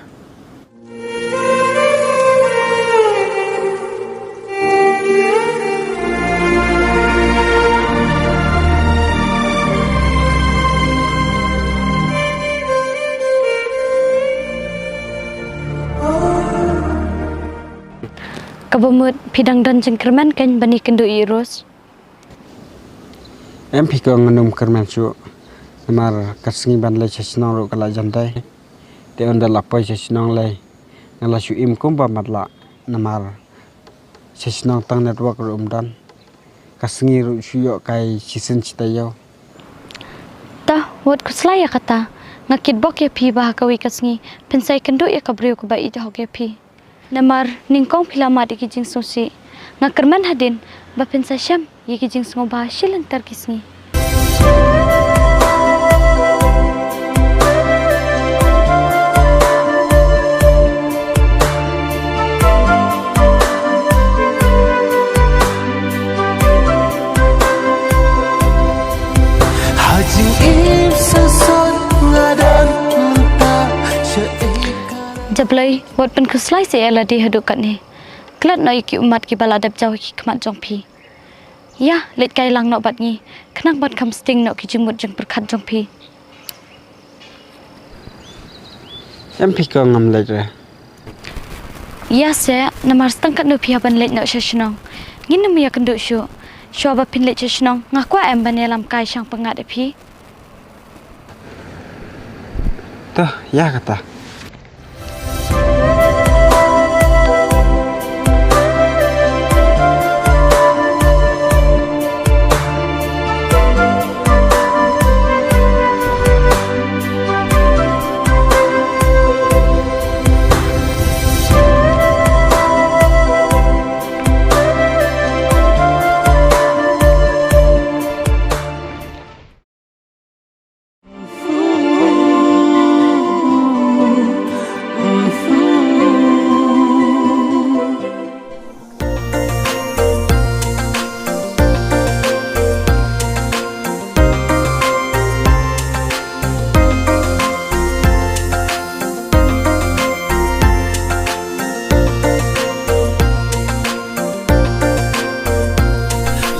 Kaba mut phi dang don jingkyrmen kein ban ïakynduh ïa i Rose? Em phi ko, ngam kyrmen shuh. Namar ka sngi ban leit sha shnong ruh ka la jan dei. Te ynda la poi sha shnong lei nga la shu im kumba matlah. Namar sha shnong tang network ruh ym don. Ka sngi ruh shu ïoh kai shisien shi taïew. Ta wat khuslai ïa kata. Nga kitbok ïa phi ba ha kawei ka sngi phin sa ïakynduh ïa ka briew kaba ïeit hok ïa phi. Namar nyngkong phi la mad ïa ki jingsngewsih. Nga kyrmen hadien ba phin sa shem ïa ki jingsngewbha shi lynter ki sngi. Ha jingim sngewsih nga don mynta sha ïa ka. Jablei, wat pynkhuslai seh ïa lade haduh katne. Klet noh ïa ki ummat kiba la dep jaw ha ki khmat jong phi. Ïa, leit kai lang noh bad ngi, khnang ban kham sting noh ki jingmut jingpyrkhat jong phi. Em phi ko, ngam leit re. Ïa seh, namar stang katno phi hap ban leit noh sha shnong. Ngin ym ïakynduh shuh. Shuwa ba phin leit sha shnong nga kwah em ban ïalam kai shang pyngngad ïa phi. To, ïa kata.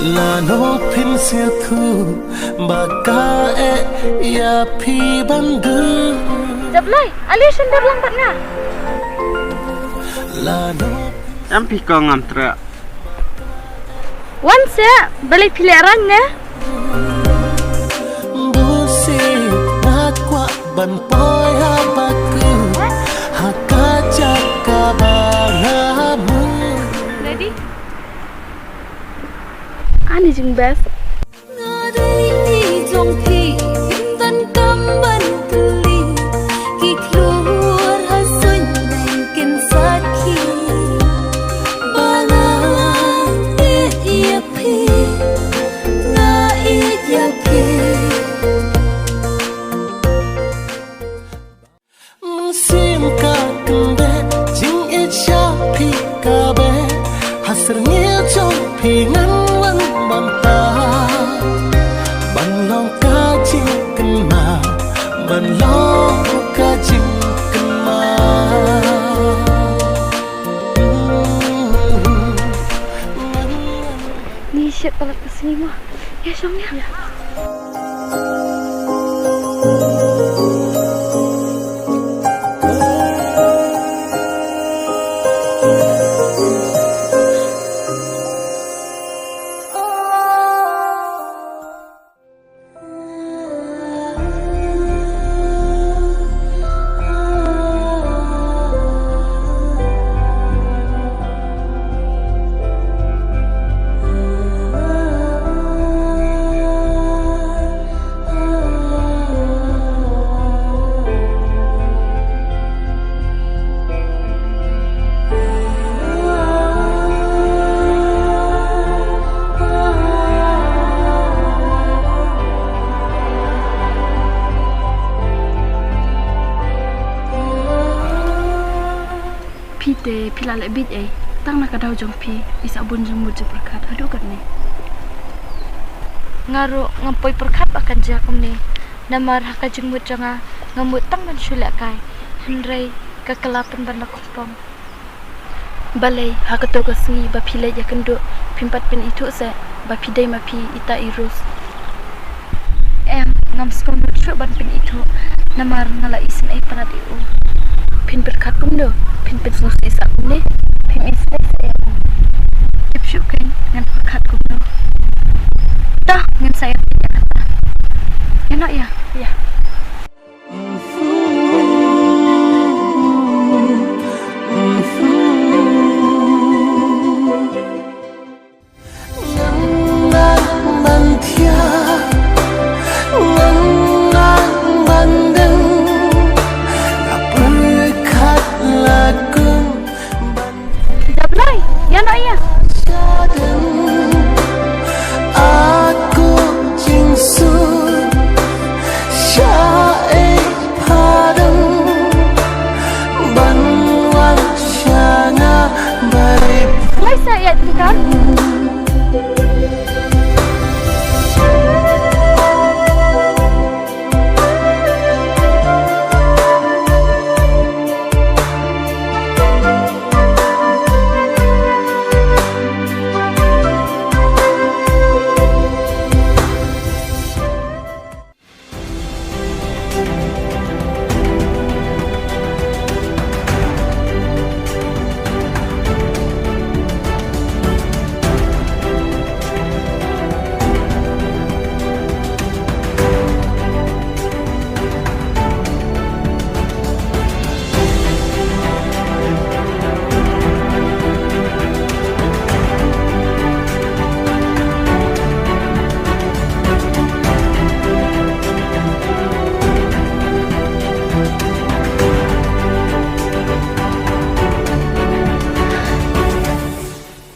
Lano phin sngewthuh ba ka eh ïa phi ban dei. Jablei, ale shen dur lang bad nga. Lano. Em phi ko, ngam treh. Wan seh, balei phi lehraiñ ne? Bunsien nga kwah ban poi ha Baku, ha ka jaka ba nga mut. Ani jingbes. Nga dei i jong phi, phin donkam ban kylli. Ki khlur ha suiñ neng kin sakhi ba nga ïeit ïa phi, nga ïeit ïa phi. Mynsiem ka kynbeh, jingïeit sha phi ka beh. Ha syrngiew jong phi ngan wan bynta, ban long ka jingkynmaw, ban long ka jingkynmaw. Ni shet palat ka sngi mo. Ïa shong ïa. Phi te phi la leh beit ei, tang na ka daw jong phi i sah bun jingmut jingpyrkhat haduh katne. Nga ruh ngam poi pyrkhat ba kan jia kumne, namar ha ka jingmut jong nga, nga mut tang ban shu lehkai, hynrei ka kylla pynban la khongpong. Balei ha kato ka sngi ba phi leit ïakynduh phim pat pynithuh seh ba phi dei ma phi ita i Rose? Em, ngam sngewbha shuh ban pynithuh, namar nga la isynei palat ïa u. Phin pyrkhat kumno? Phin pynsngewsih sa kumne? Phim isynei sa ïa u? Tip shuh kein ngan pyrkhat kumno. To, ngin sa ïa phi ïa kata. Ïa noh ïa. Ïa. Dap lai, ïa noh ïa. Aku jingsu sha ei phareng ban wan sha nga bai. Lai sa ïa tingkar.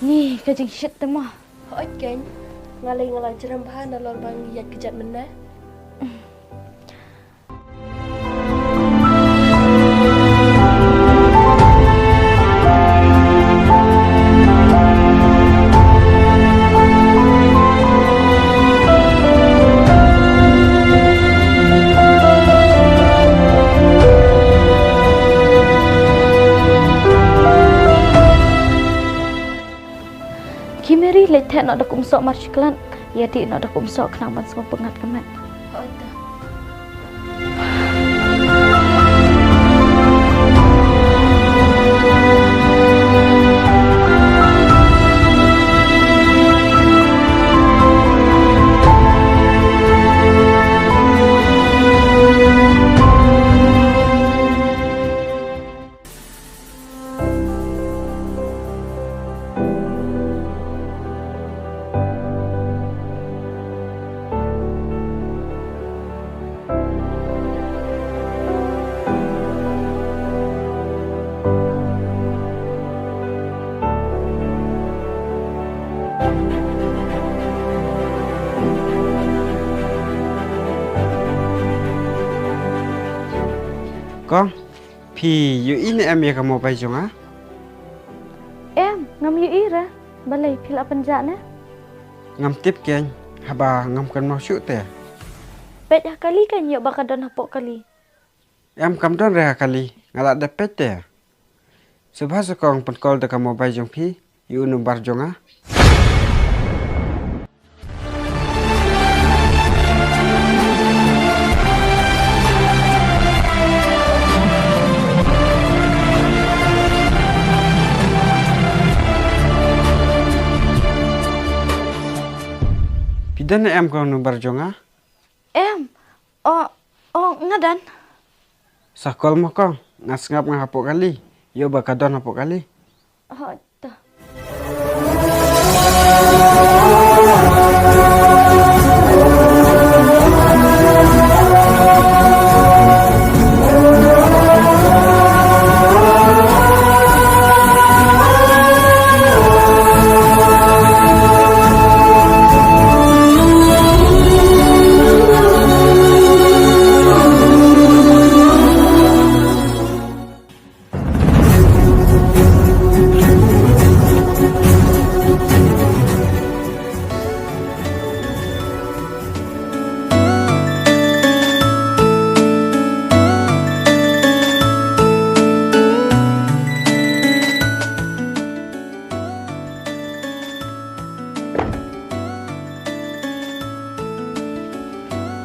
Ni ka jingshit te mo. Hooid keiñ, nga lei nga la jrem bha nalor ba ngi ïaid kjat mynne. Ki Mary leit theh noh da ka umsoh marshiklat, ïadih noh da ka umsoh khnang ban sngewpyngngad ka met. Kong, phi ïohi ne em ïa ka mobile jong nga? Em, ngam ïohi re. Balei phi la pynjah ne? Ngam tip keiñ, haba ngam kynmaw shuh te. Peit ha kali keiñ, ïoh ba ka don hapoh kali. Em, kam don re ha kali, nga la dep peit te. Sngewbha sa kong, pyn call da ka mobile jong phi ïa u number jong nga. Phi don ne em kong number jong nga? Em. Oh, oh, nga don. Sa call mo kong, nga sngap nga hapoh kali. Ïoh ba ka don hapoh kali. Oh, to.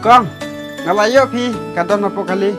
Kong, nga la ïoh phi, ka don hapoh kali.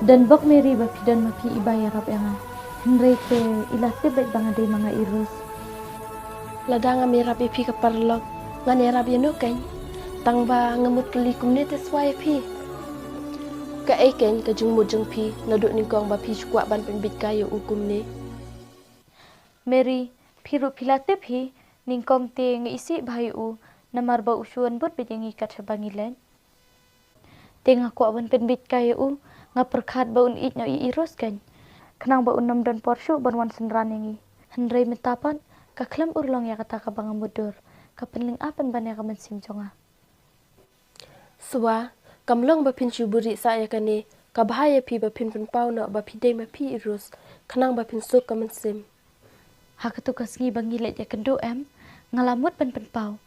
Don bok Mary ba phi don ma phi i ba ïarap ïa nga. Hynrei te i la tip beit ba nga dei ma nga i Rose. Lada ngam ïarap ïa phi ka paralok, ngan ïarap ïa no keiñ? Tang ba nga mut kylli kumne te shuwa ïa phi. Kaei keiñ ka jingmut jong phi naduh nyngkong ba phi shu kwah ban pynbit kai ïa u kumne? Mary, phi ruh phi la tip hi, nyngkong te nga isih bha ïa u, namar ba u shu wan bud beit ïa ngi kat shaba ngi leit. Te nga kwah ban pynbit kai ïa u, nga pyrkhat ba un ïeit noh ïa i Rose keiñ. Khnang ba un ym don por shuh ban wan synran ïa ngi. Hynrei mynta pat, ka khlem urlong ïa kata kaba nga mutdur, ka pynlyngngoh pynban ïa ka mynsiem jong nga. Shuwa, kam long ba phin shu buhrieh sah ïa kane, ka bha ïa phi ba phin pynpaw noh ba phi dei ma phi i Rose, khnang ba phin suk ka mynsiem. Ha katu ka sngi ba ngi leit ïakynduh em, nga la mut ban pynpaw.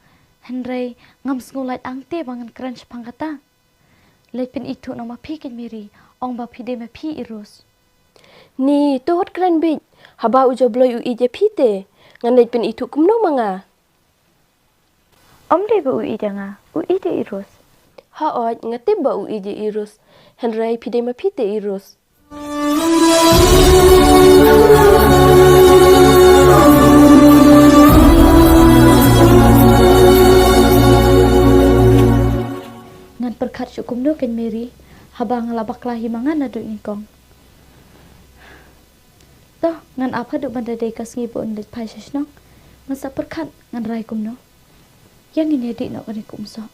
Hynrei ngam sngew lait angtei ba ngan kren shaphang kata. Leit pynithuh noh ma phi keiñ Mary, ong ba phi dei ma phi i Rose. Ni, to hot kren beit, haba u Jabloi u ïeit ïa phi te, ngan leit pynithuh kumno ma nga? Ym dei ba u ïeit ïa nga, u ïeit ïa i Rose. Hooid, nga tip ba u ïeit ïa i Rose. Hynrei phi dei ma phi te i Rose. Ngan pyrkhat shuh kumno keiñ Mary, haba nga la bakla hi ma nga naduh nyngkong. To, ngan ap haduh ban da dei ka sngi ba un leit phai sha shnong. Ngan sa pyrkhat ngan rai kumno. Ïa ngin ïa dih noh kane ka umsoh.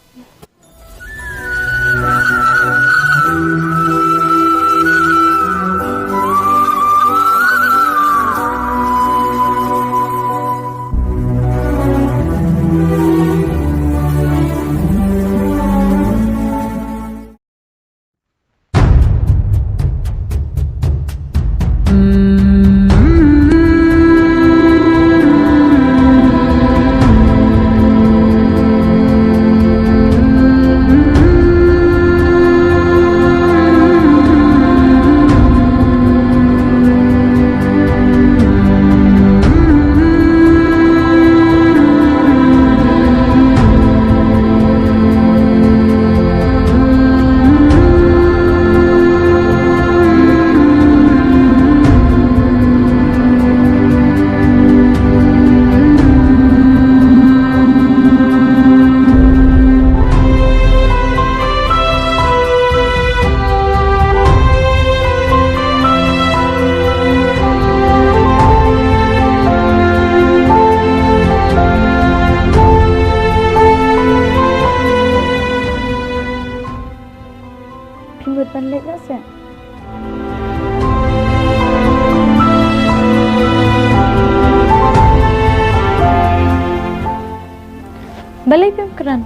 Balei phim kren?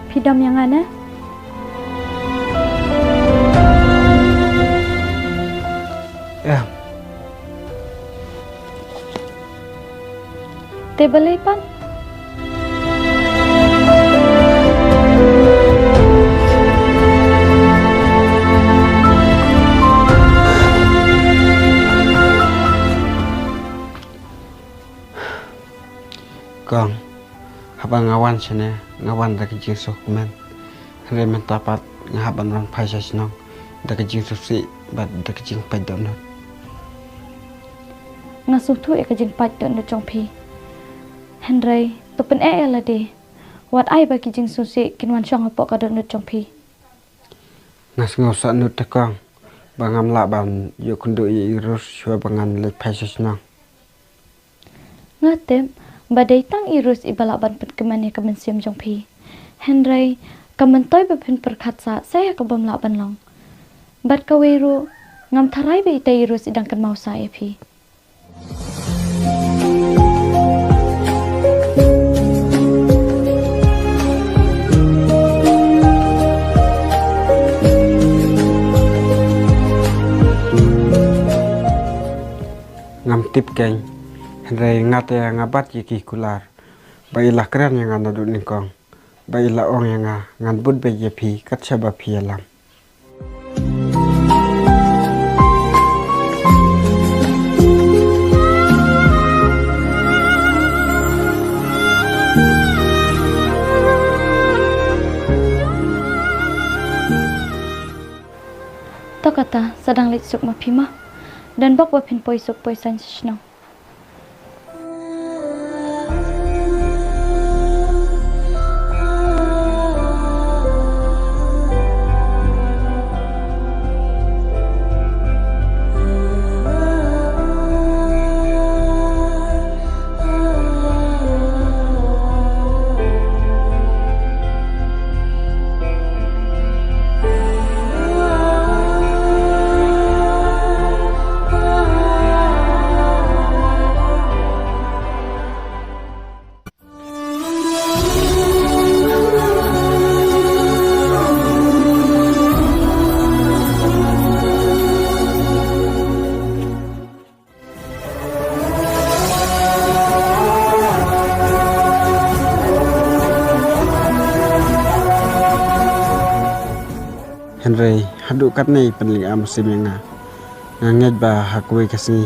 Phi dom ïa nga ne? Em. Te balei pat? Kong, haba nga wan shane, nga wan da ka jingsngewkmen. Hynrei mynta pat nga hap ban wan phai sha shnong da ka jingsngewsih bad da ka jingpait dohnud. Nga sngewthuh ïa ka jingpait dohnud jong phi. Hynrei to pyneh ïa lade. Wat ai ba ki jingsngewsih kin wan shong hapoh ka dohnud jong phi. Nga sngew sahnud te kong ba ngam lah ban ïoh kynduh ïa i Rus shuwa ba ngan leit phai sha shnong. Nga tip ba dei tang i Rus iba lah ban pynkmen ïa ka mynsiem jong phi. Hynrei ka myntoi ba phin pyrkhat sah sa ïa ka bym lah ban long. Bad kawei ruh ngam tharai ba ita i Rus i dang kynmaw sah ïa phi. Ngam tip keiñ, hynrei nga te nga bat ïa ki kular ba i la kren ïa nga naduh nyngkong, ba i la ong ïa nga ngan bud beit ïa phi kat shaba phi ïalam. To kata, sa dang leit suk ma phi ma. Don bok ba phin poi suk poi saiñ sha shnong. Hynrei haduh katne i pynlynga mynsiem ïa nga. Nga ngeit ba ha kawei ka sngi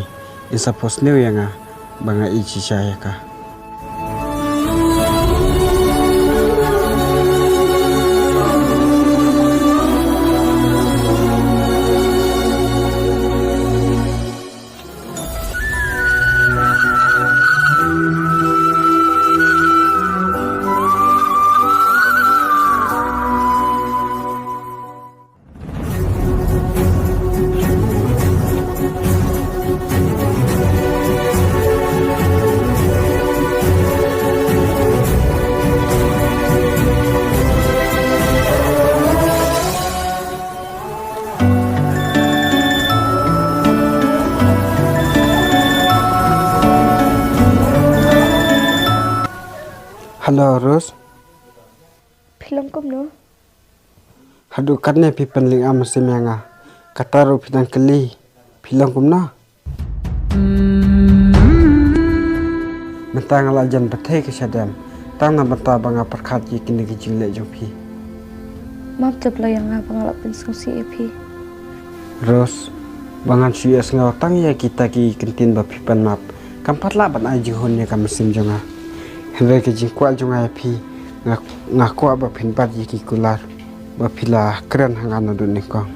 in sa phohsniew ïa nga ba nga ïeit shisha ïa ka. Hello, Rose. Phi long kumno? Haduh katne phi pynlynga mynsiem ïa nga. Kata ruh phi dang kylli, phi long kumno? Mynta nga la jan bthei ka shadem tang na bynta ba nga pyrkhat ïa kine ki jingleh jong phi. Map, to blei ïa nga ba nga la pynsngewsih ïa phi. Rose, ba ngan shu ïohsngew tang ïa kita ki kyntien ba phi pan map kam pat lah ban ai jinghun ïa ka mynsiem jong nga. Hynrei ka jingkwah jong nga ïa phi, nga, nga kwah ba phin bat ïa ki kular ba phi la kren ha nga naduh nyngkong.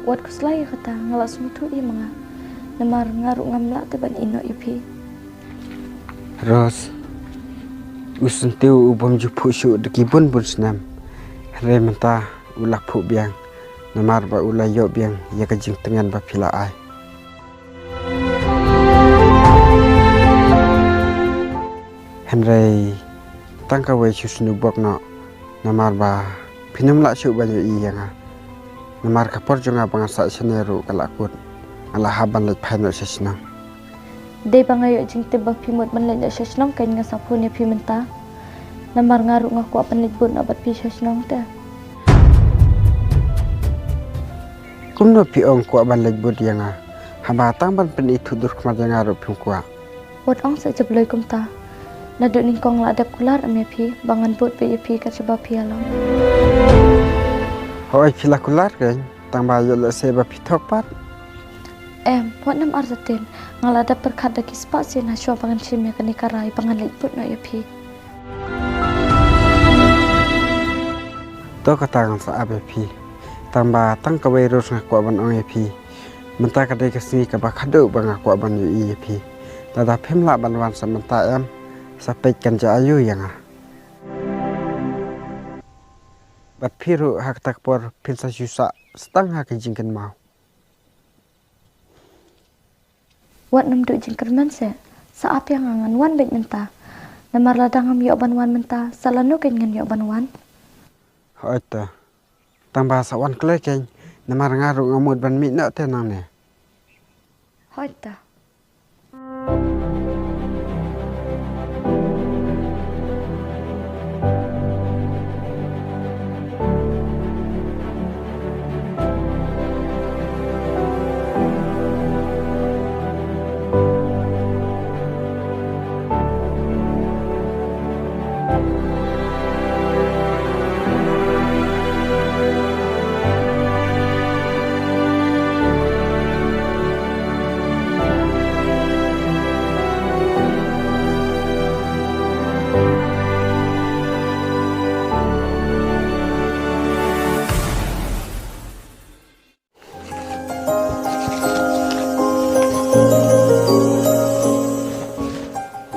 Wat khuslai ïa kata, nga la sngewthuh ïa ma nga. Namar nga ruh ngam lah te ban ïehnoh ïa phi. Rose, u syntiew u bym ju phuh shuh da ki bun bun snem. Hynrei mynta u la phuh biang namar ba u la ïoh biang ïa ka jingtngen ba phi la ai. Hynrei tang kawei shu sngewbok noh namar ba phin ym lah shuh ban ïohi ïa nga. Namar ka por jong nga ba nga sah shane ruh ka la kut. Nga la hap ban leit phai noh sha shnong. Dei ba nga ïoh jingtip ba phi mut ban leit noh sha shnong, kein nga sa phone ïa phi mynta. Namar nga ruh nga kwah ban leit bud noh bad phi sha shnong te. Kumno phi ong kwah ban leit bud ïa nga? Haba tang ban pynithuh dur khmat ïa nga ruh phim kwah. Wat ong sa jabloi kumta. Naduh nyngkong la dep kular em ïa phi ba ngan bud beit ïa phi kat shaba phi ïalong. Hooid phi la kular kein, tang ba ïoh lehse ba phi thok pat. Em, wat nym artatien. Nga la dep pyrkhat da ki spah sien hashwa ba ngan shim ïa kane ka rai ba ngan leit bud noh ïa phi. To kata ngan sa ap ïa phi. Tang ba tang kawei ruh nga kwah ban ong ïa phi. Mynta ka dei ka sngi kaba khadduh ba nga kwah ban ïohi ïa phi. Lada phim lah ban wan sa mynta em, sa peit kan jia aiu ïa nga. Bad phi ruh ha kata ka por phin sa shu sah stang ha ka jingkynmaw. Wat nym duh jingkyrmen seh. Sa ap ïa nga ngan wan beit mynta. Namar lada ngam ïoh ban wan mynta, sa lano kein ngan ïoh ban wan? Hooid ta. Tang ba sa wan khlem kein, namar nga ruh nga mut ban mih noh te nangne. Hooid ta.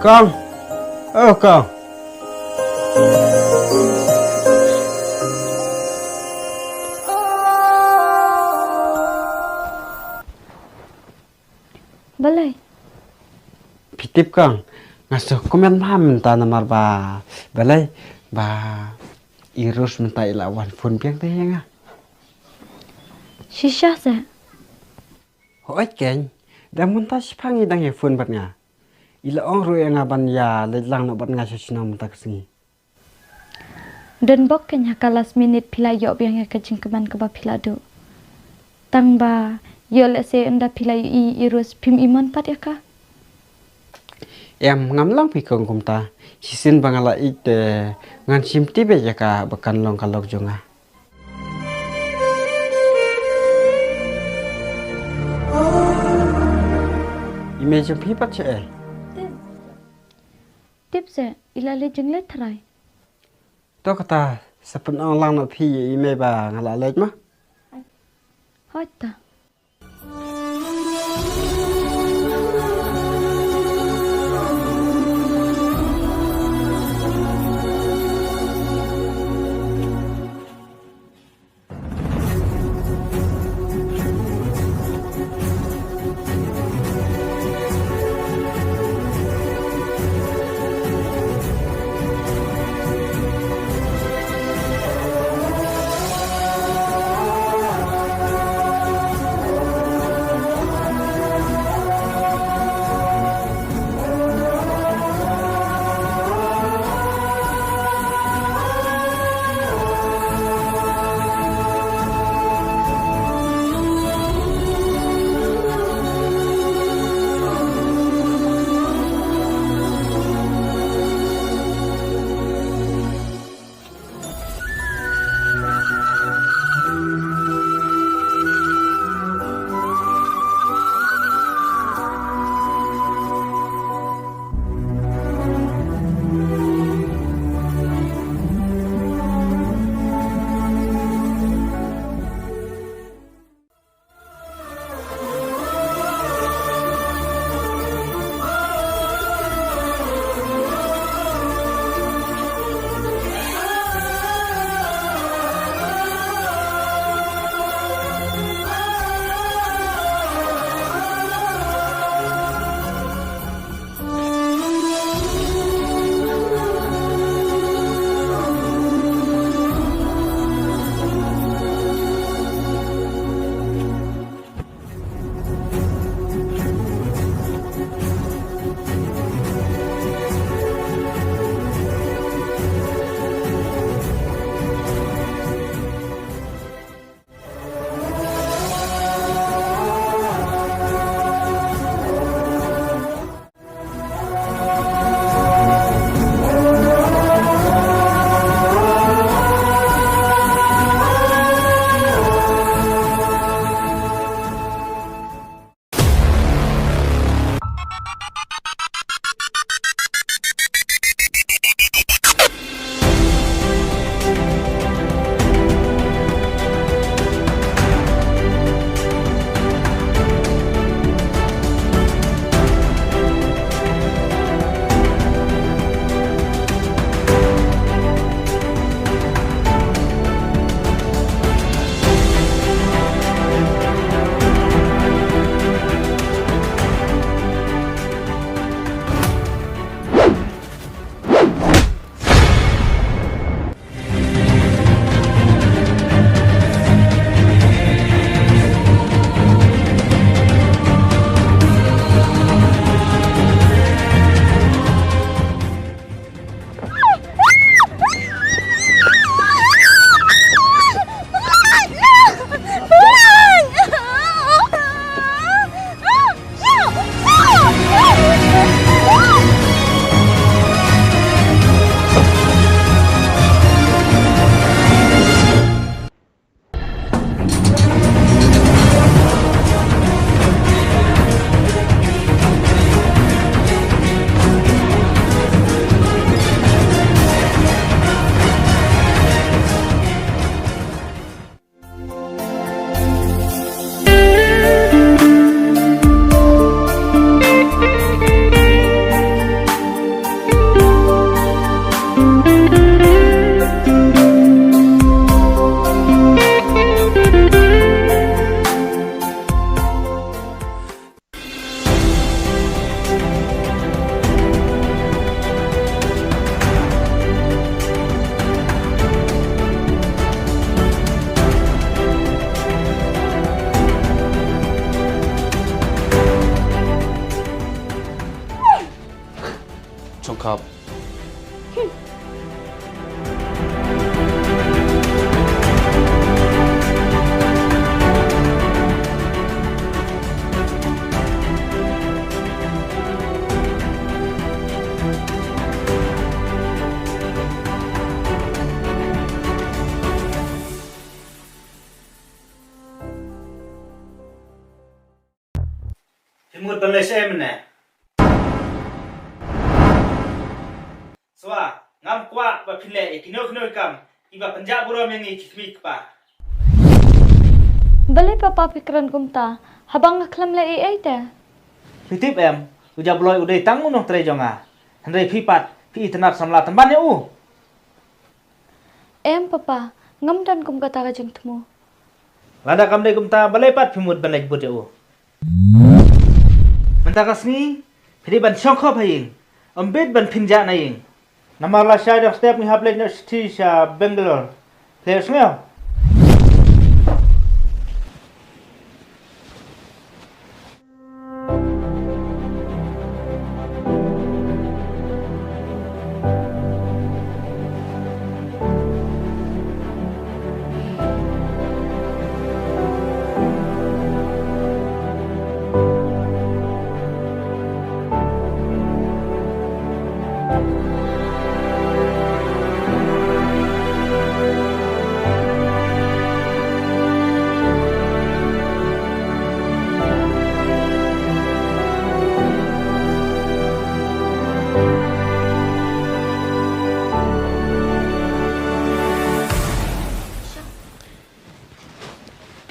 Kong. Oh, Kong. Balei? Phi tip Kong, nga sngewkmen bha mynta namar ba, balei, ba i Rose mynta i la wan phone biang te ïa nga. Shisha seh? Hooid kein, da mynta shiphang i dang ïa phone bad nga. I la ong ruh ïa nga ban ïa leit lang noh bad nga sha shnong mynta ka sngi. Don bok kein ha ka last minute phi la ïoh biang ïa ka jingkmen kaba phi la duh. Tang ba ïoh lehse ynda phi la ïohi i Rose phim ïa mon pat ïa ka. Em, ngam long phi Kong kumta. Shisien ba nga la ïeit te ngan shim tip ïa ka ba kan long ka lok jong nga. I mei jong phi pat shaei? Tip seh, i la leit jingleit tharai. To kata, sa pynong lang noh phi ïa i mei ba nga la leit ma. Hooid ta. Top. Phi mut ban leh shaei mynne? Shuwa, ngam kwah ba phin leh ïa kino kino ki kam kiba pynjah burom ïa ngi ki kmie ki kpa. Balei papa phi kren kumta, haba nga khlem leh ei ei te? Phi tip em, u Jabloi u dei tang u nongtrei jong nga. Hynrei phi pat, phi itynnad samla tymmen ïa u. Em papa, ngam don kum kata ka jingthmu. Lada kam dei kumta, balei pat phi mut ban leit bud ïa u? Mynta ka sngi, phi dei ban shong khop ha ïing. Ym bit ban pynjah na ïing. Namar lashai dang step ngi hap leit noh shatei sha Bangalore. Phi sngew?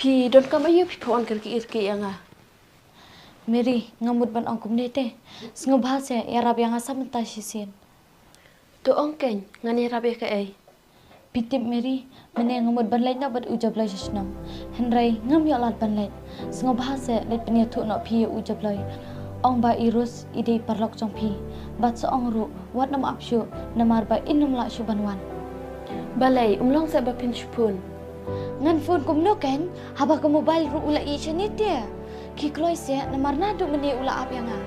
Phi donkam aïu phi phone kyrkieh kyrkieh ïa nga? Mary, nga mut ban ong kumne te. Sngewbha seh, ïarap ïa nga sa mynta shisien. To ong keiñ, ngan ïarap ïa kaei? Phi tip Mary, mynne nga mut ban leit noh bad u Jabloi sha shnong. Hynrei ngam ïoh lad ban leit. Sngewbha seh leit pynïathuh noh phi ïa u Jabloi. Ong ba i Rose i dei paralok jong phi. Bad sa ong ruh, wat nym ap shuh, namar ba in nym lah shuh ban wan. Balei, um long seh ba phin shu phone? Ngan phone kumno keiñ, haba ka mobile ruh u la ïeh shane te. Khie kloi seh, namar naduh mynne u la ap ïa nga.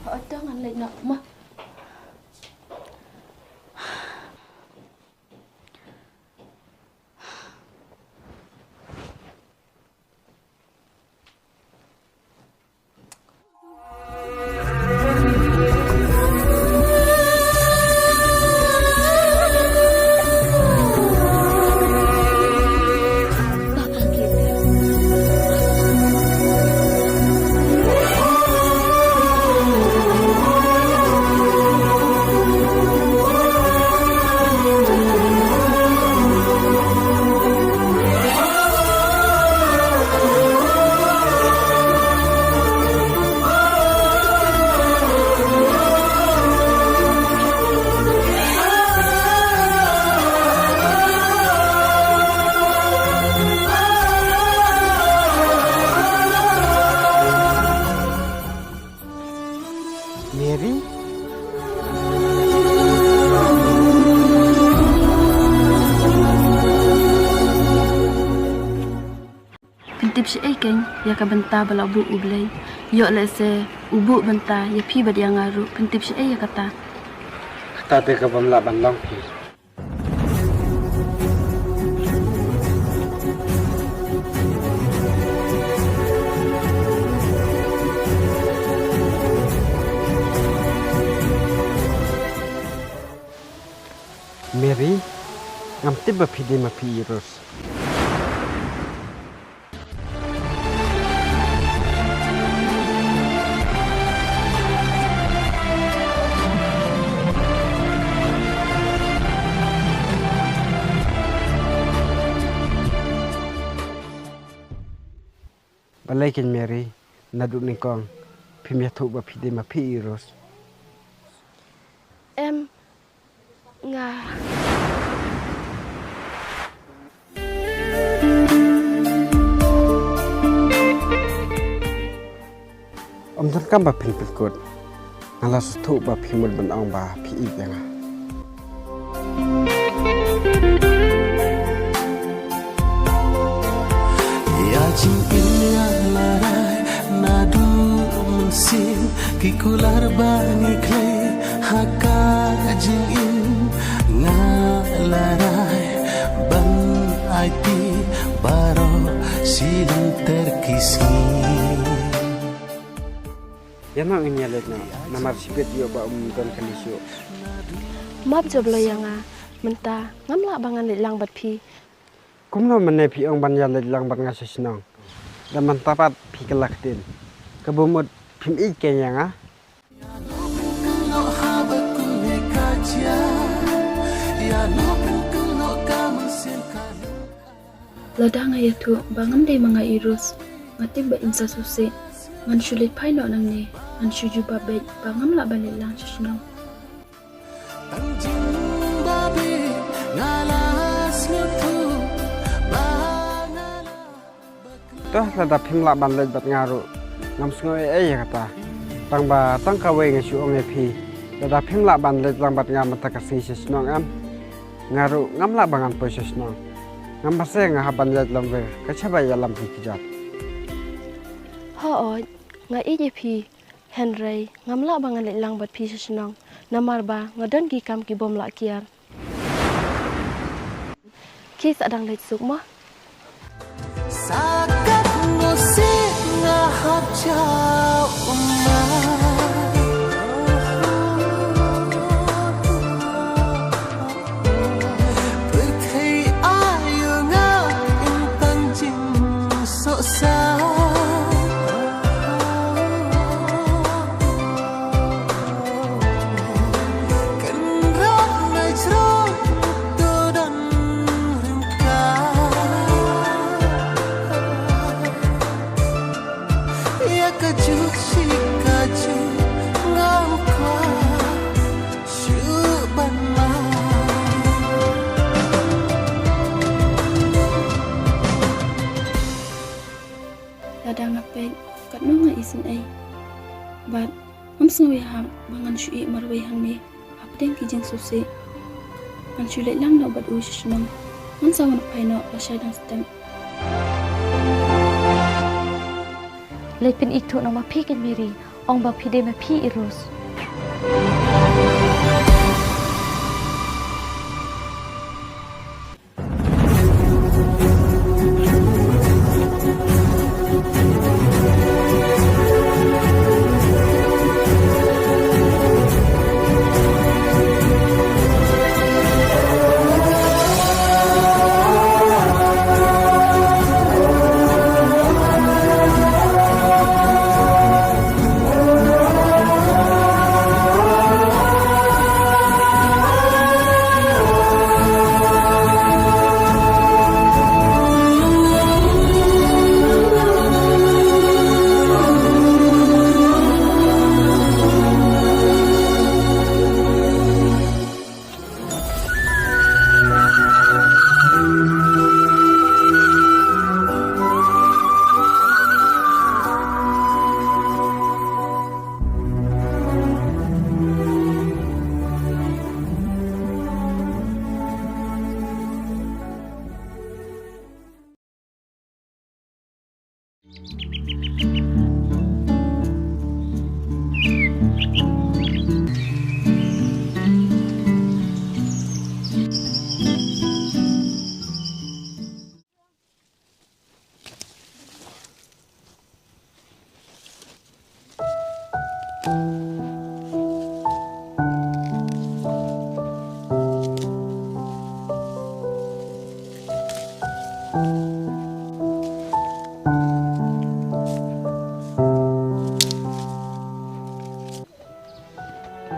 Hooid to, ngan leit noh ma. Mary? Pyntip shaei keiñ ïa ka bynta ba la buh U Blei. Ïoh lehse u buh bynta ïa phi bad ïa nga ruh. Pyntip shaei ïa kata. Kata te ka bym lah ban long phi. Mary, ngam tip ba phi dei ma phi i Rose. Balei keiñ Mary, naduh nyngkong phim ïathuh ba phi dei ma phi i Rose? Em, nga. Ym donkam ba phin pynkut. Nga la sngewthuh ba phi mut ban ong ba phi ïeit ïa nga. Ïa jingim ïa la rai naduh mynsiem, ki kular ba ngi khlei ha ka jingim. Nga la rai ban aiti baroh shi lynter ki sngi. Ïa, ma ngin ïa leit noh. Namar shibit ïoh ba um don kali shuh. Map jop lo ïa nga. Mynta ngam lah ba ngan leit lang bad phi. Kumno mynne phi ong ban ïa leit lang bad nga sha shnong? Da mynta pat phi kylla ktien. Ka bym mut phim ïeit kein ïa nga. Lada nga ïathuh ba ngam dei ma nga i Rose, nga tip ba in sa sngewsih. Ngan shu leit phai noh nangne, ngan shu jubab beit ba ngam lah ban leit lang sha shnong. Tang jingbabe nga la sngewthuh ba nga la To, lada phim lah ban leit bad nga ruh, ngam sngew ei ei ïa kata. Tang ba tang kawei nga shu ong ïa phi, lada phim lah ban leit lang bad nga mynta ka sngi sha shnong em, nga ruh ngam lah ba ngan poi sha shnong. Ngam banse nga hap ban ïaid lamwir, ka shaba ïalam phi kjat. Hooid, nga ïeit ïa phi. Hynrei ngam lah ba ngan leit lang bad phi sha shnong, namar ba nga don ki kam ki bym lah kiar. Ki sa dang leit suk mo. Sa katno sien nga hap jaw ummat. Pyrthei aïu nga im tang jingsohsat. Kynrad na jrong to don ryngkat. Ïa kajuh shi kajuh ngam kwah shuh ban mad. Lada nga peit, katno nga isynei. Bad ngam sngew ïahap ba ngan shu ïeh marwei hangne hapdeng ki jingsngewsih. Ngan shu leit lang noh bad u sha shnong. Ngan sa wan phai noh lashai dang step. Leit pynithuh noh ma phi kein Mary, ong ba phi dei ma phi i Rose.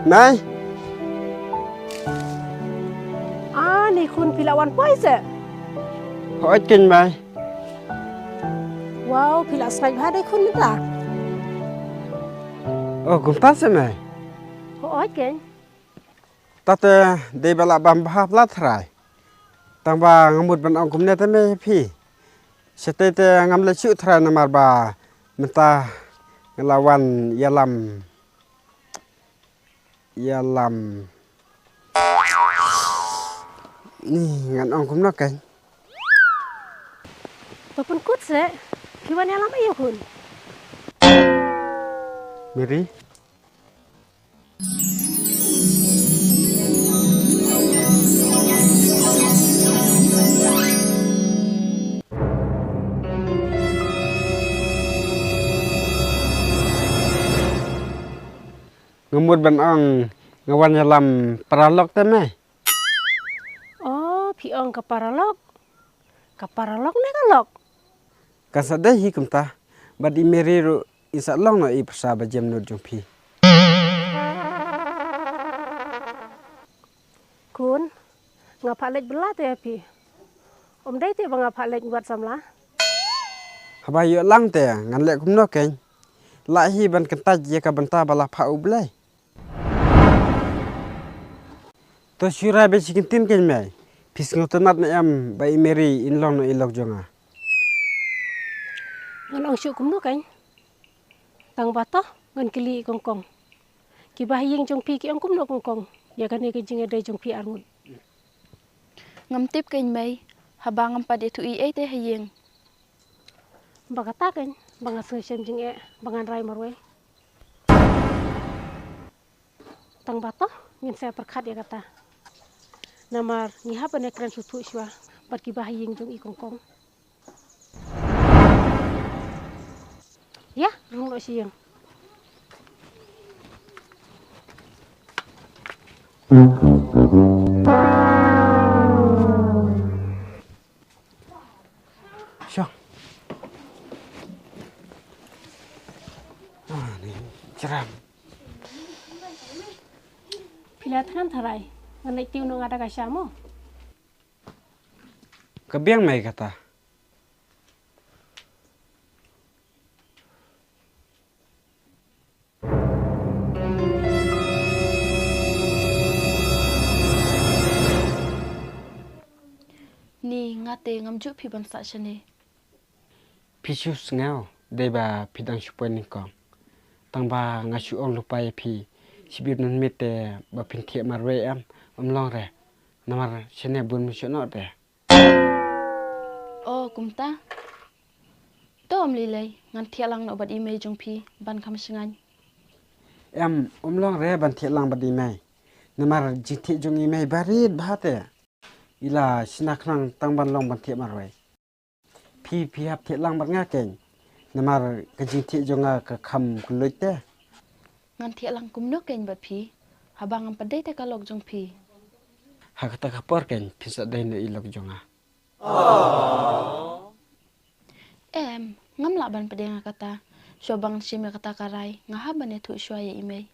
Mei. Ah, Neikhun, phi la wan poi se? Hooid kein Mei. Wow, phi la sngaid bha Neikhun mynta. Oh, kumta se Mei. Hooid kein. Tate dei ba la bam bha palat trai. Tang ba nga mut ban ong kumne te Mei phi. Shatei te ngam leit shuh trai namar ba mynta nga la wan ïalam ïalam. Ni ngan ong kumno kein. To pynkut se, phi wan ïalam aïu hun? Mary. Nga mut ban ong nga wan ïalam paralok te Mei. Oh, phi ong ka paralok. Ka paralok ne ka lok? Kan sa dei hi kumta. Bad i Mary ruh in sa long noh i pyrsa ba jem nud jong phi. Khun, nga phah leit bylla te ïa phi. Ym dei te ba nga phah leit wad samla. Haba ïoh lang te ngan leh kumno kein. Lah hi ban kyntait ïa ka bynta ba la phah U Blei. To shu rai beit shi kyntien kein Mei. Phi sngewtynnat ne em ba i Mary in long noh i lok jong nga? Ngan ong shuh kumno kein. Tang ba to ngan kylli i Kongkong. Kiba ha ïing jong phi ki ong kumno Kongkong ïa kane ka jingïadei jong phi arngut? Ngam tip kein Mei, haba ngam pat ïathuh ei ei te ha ïing. Ba kata kein ba nga sngewshem jingeh ba ngan rai marwei. Tang ba to ngin sa pyrkhat ïa kata. Namar ngi hap ban ïakren sngewthuh shuwa bad kiba ha ïing jong i Kongkong. Ïa, rung noh sha ïing. Shong. Ah, ni jram. Phi la thngan tharai, ngan leit tiew noh nga da ka sha mo. Ka biang Mei kata. Ni nga te ngam ju phi ban sah shane. Phi shu sngew dei ba phi dang shu poi nyngkong. Tang ba nga shu ong lypa ïa phi shibit mynmiet te ba phin thiah marwei em, ym long re. Namar shane bun mynshuwa noh te. O kumta. To ym lei lei, ngan thiah lang noh bad i mei jong phi ban kham shngaiñ. Em, ym long re ban thiah lang bad i mei. Namar jingthiah jong i mei ba rit bha te. I la shna khnang tang ban long ban thiah marwei. Phi, phi hap thiah lang bad nga keiñ. Namar ka jingthiah jong nga ka kham kylluid te. Ngan thiah lang kumno keiñ bad phi haba ngam pat dei te ka lok jong phi? Ha kata ka por keiñ phin sa dei noh i lok jong nga. Em, ngam lah ban pdiang ïa kata. Shuwa ba ngan shim ïa kata ka rai nga hap ban ïathuh shuwa ïa i mei.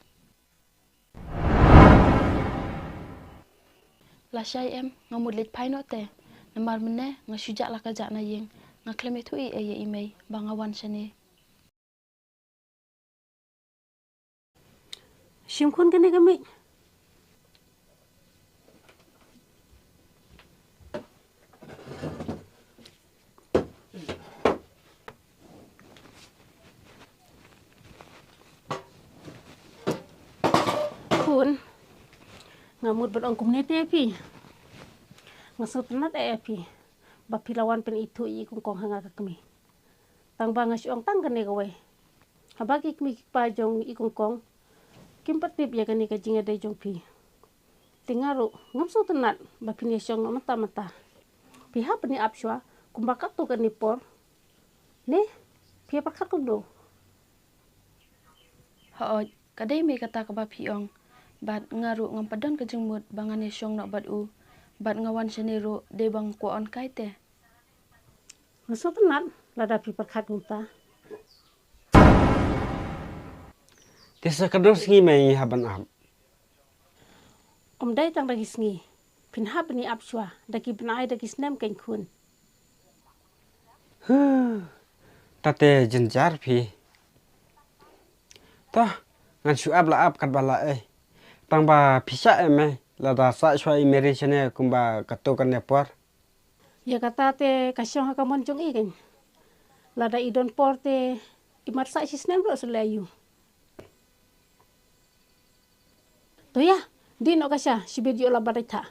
Lashai em, nga mut leit phai noh te. Namar mynne nga shu jah la ka jah na ïing. Nga khlem ïathuh ei ei ïa i mei ba nga wan shane. Shim khun kane ka miej. Khun, nga mut ban ong kumne te ïa phi. Nga sngewtynnat eh ïa phi ba phi la wan pynithuh ïa i Kongkong ha nga ka kmie. Tang ba nga shu ong tang kane kawei. Haba ki kmie ki kpa jong i Kongkong kim pat tip ïa kane ka jingïadei jong phi. Te nga ruh ngam sngewtynnat ba phin ïashong noh mynta mynta. Phi hap ban ïa ap shuwa kumba katto katne por. Ne phi ïa pyrkhat kumno? Hooid, ka dei mei kata kaba phi ong. Bad nga ruh ngam pat don ka jingmut ba ngan ïashong noh bad u. Bad nga wan shane ruh dei ba nga kwah wan kai te. Nga sngewtynnat lada phi pyrkhat kumta. Te sa katno sngi mei ngi hap ban ap? Ym dei tang da ki sngi. Phin hap ban ïa ap shuwa da ki bnai da ki snem keiñ khun. Huh. Tate jynjar phi. To, ngan shu ap la ap katba lah ei. Tang ba phi shah em eh lada sah shuwa i Mary shane kumba katto katne por. Ïa kata te ka shong ha ka mon jong i keiñ. Lada i don por te i mat sah shi snem ruh sa leh aïu. To ïa, dih noh ka sha, shibit ïoh la barit ha.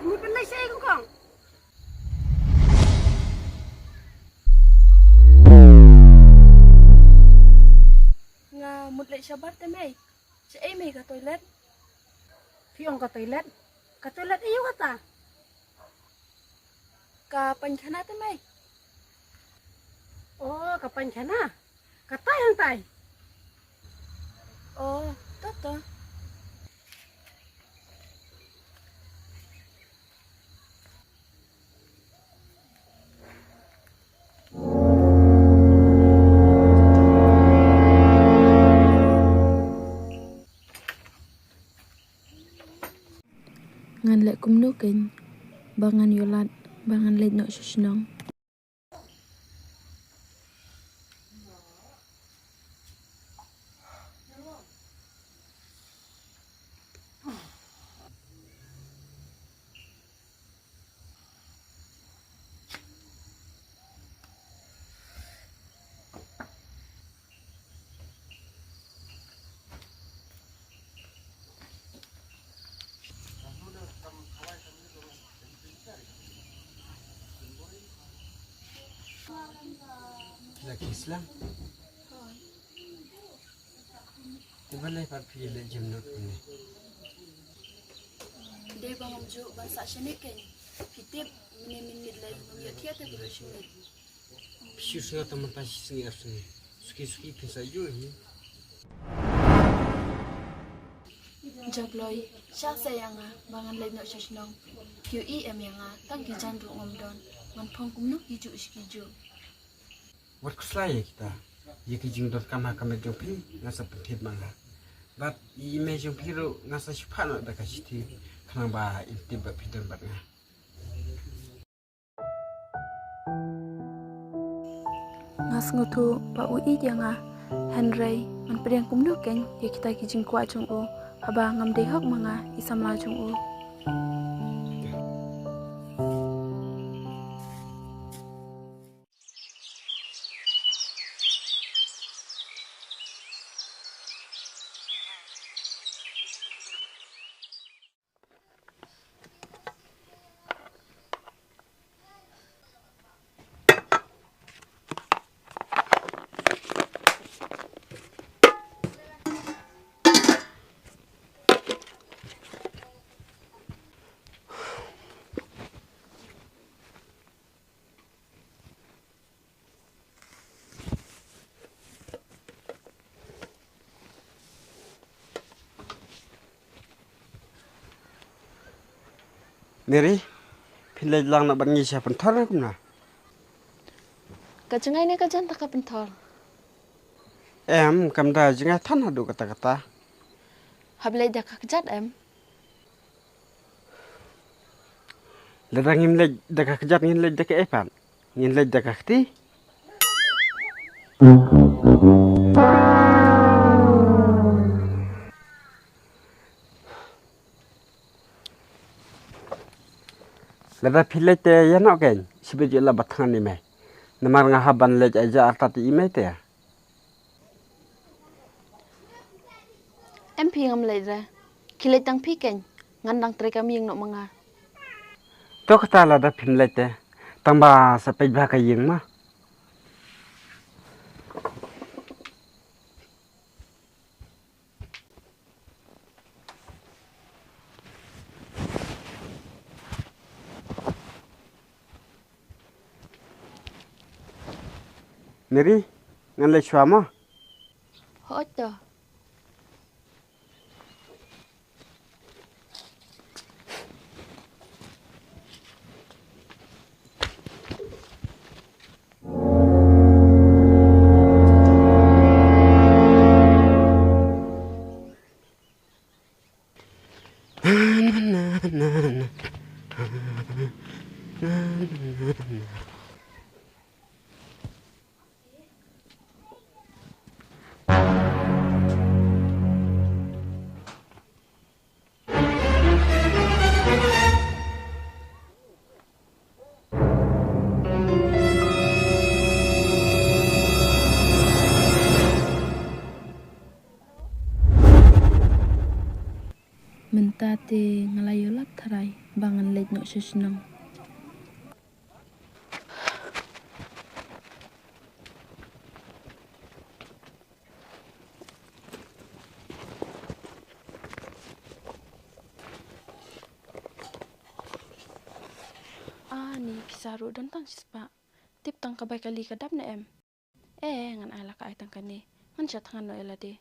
Mut ban leit shaei kong kong? Nga mut leit shabar te mei. Shaei mei ka toilet? Phi ong ka toilet? Ka toilet aiu kata? Ka paikhana te mei. Oh, ka paikhana. Katai hangtai. Oh, to to. Ngan leh kumno kein ba ngan ïoh lad ba ngan leit noh sha shnong. Phi la khislam? Te balei pat phi leh jemnud kumne? Dei ba ngam ju ban sah shane kein. Phi tip, mynne mynmiet lei ngam ïoh thiah te briew shane. Phi shu sngew tang mynta shi sngi ar sngi. Suki suki phin sa ïoh hi. Jakloi, shah seh ïa nga ba ngan leit noh sha shnong. Phi ïohi em ïa nga, tang ki jan ruh ngam don. Ngan phong kumno kijuh shi kijuh. Wat khuslai ïa kita. Ïa ki jingdonkam ha ka met jong phi nga sa pyntip ma nga. Bad ïa i mei jong phi ruh nga sa shu phah noh da ka shithi khnang ba in tip ba phi don bad nga. Nga sngewthuh ba u ïeit ïa nga, hynrei ngan pdiang kumno kein ïa kita ki jingkwah jong u haba ngam dei hok ma nga i samla jong u. Mary, phi leit lang na ban ngi sha pynthor na kumna? Ka jngai ne ka jan ta ka pynthor? Em, kam da jngai than haduh kata kata. Hap leit da ka kjat em? Lada ngim leit da ka kjat ngin leit da ka epan. Ngin leit da ka kti. Lada phi leit te ïa noh kein, shibit ïa la ba thngan i mei. Namar nga hap ban leit aja artat i mei te. Em phi ngam leit re. Ki leit tang phi kein. Ngan dang trei ka mieng noh ma nga. To kata lada phim leit te. Tang ba sa peit ba ka ïing ma. Mary, ngan leit shuwa mo? Hooid to. Mynta te nga la ïoh lap tharai ba ngan leit noh sha shnong. Ani ki sa ruh don tang shispah. Tip tang ka bai kali ka dap ne em? Eh, ngan ai la ka ai tang kane. Ngan sha thngan noh ïa lade.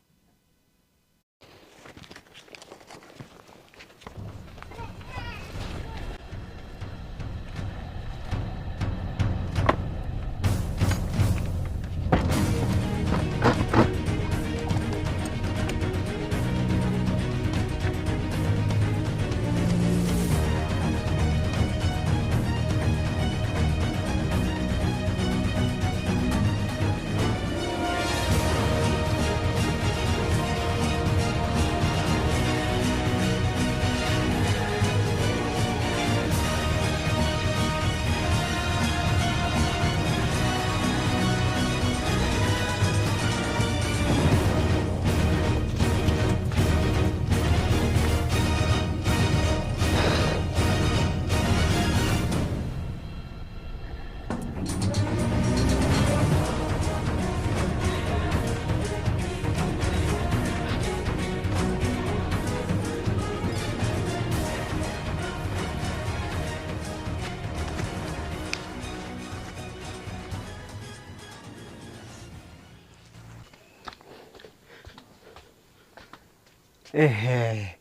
Ehe,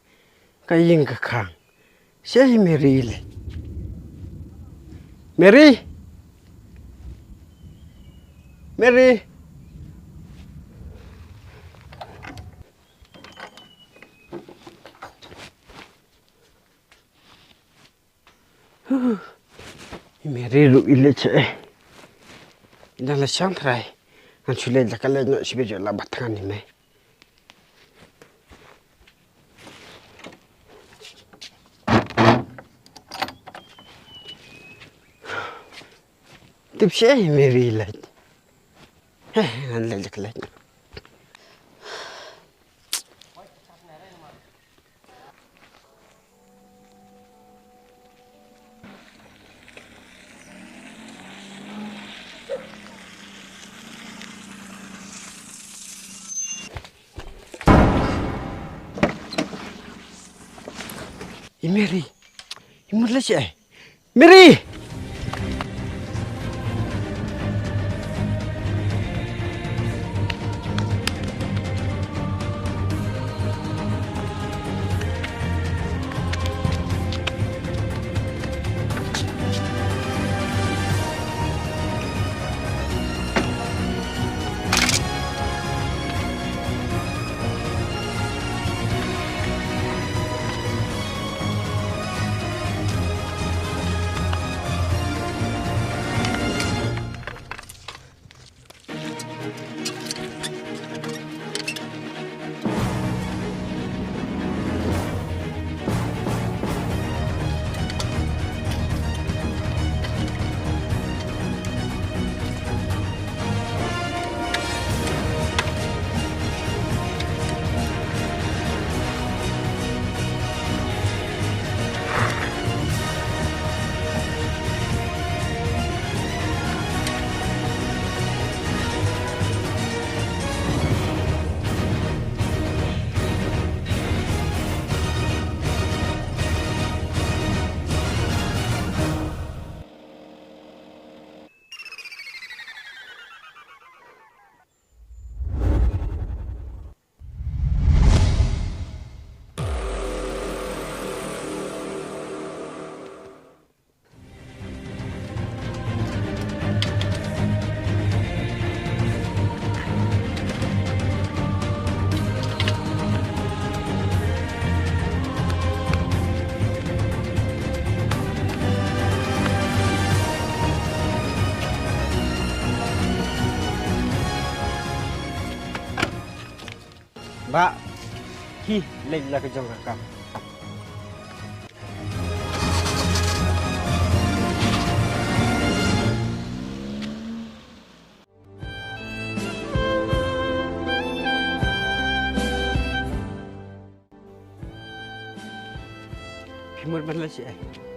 ka ïing ka khang. Shaei Mary le? Mary! Mary! Huh. I Mary ruh i leit shaei? I dang la shang trai. Ngan shu leit la ka leit noh shibit ïoh la ba thngan i mei. Tip shaei i Mary i leit? Heh, ngan leit la ka leit. I Mary, i mut leit shaei? Mary! Hi, leit la ka jong ka kam. Phi mut ban leit shaei?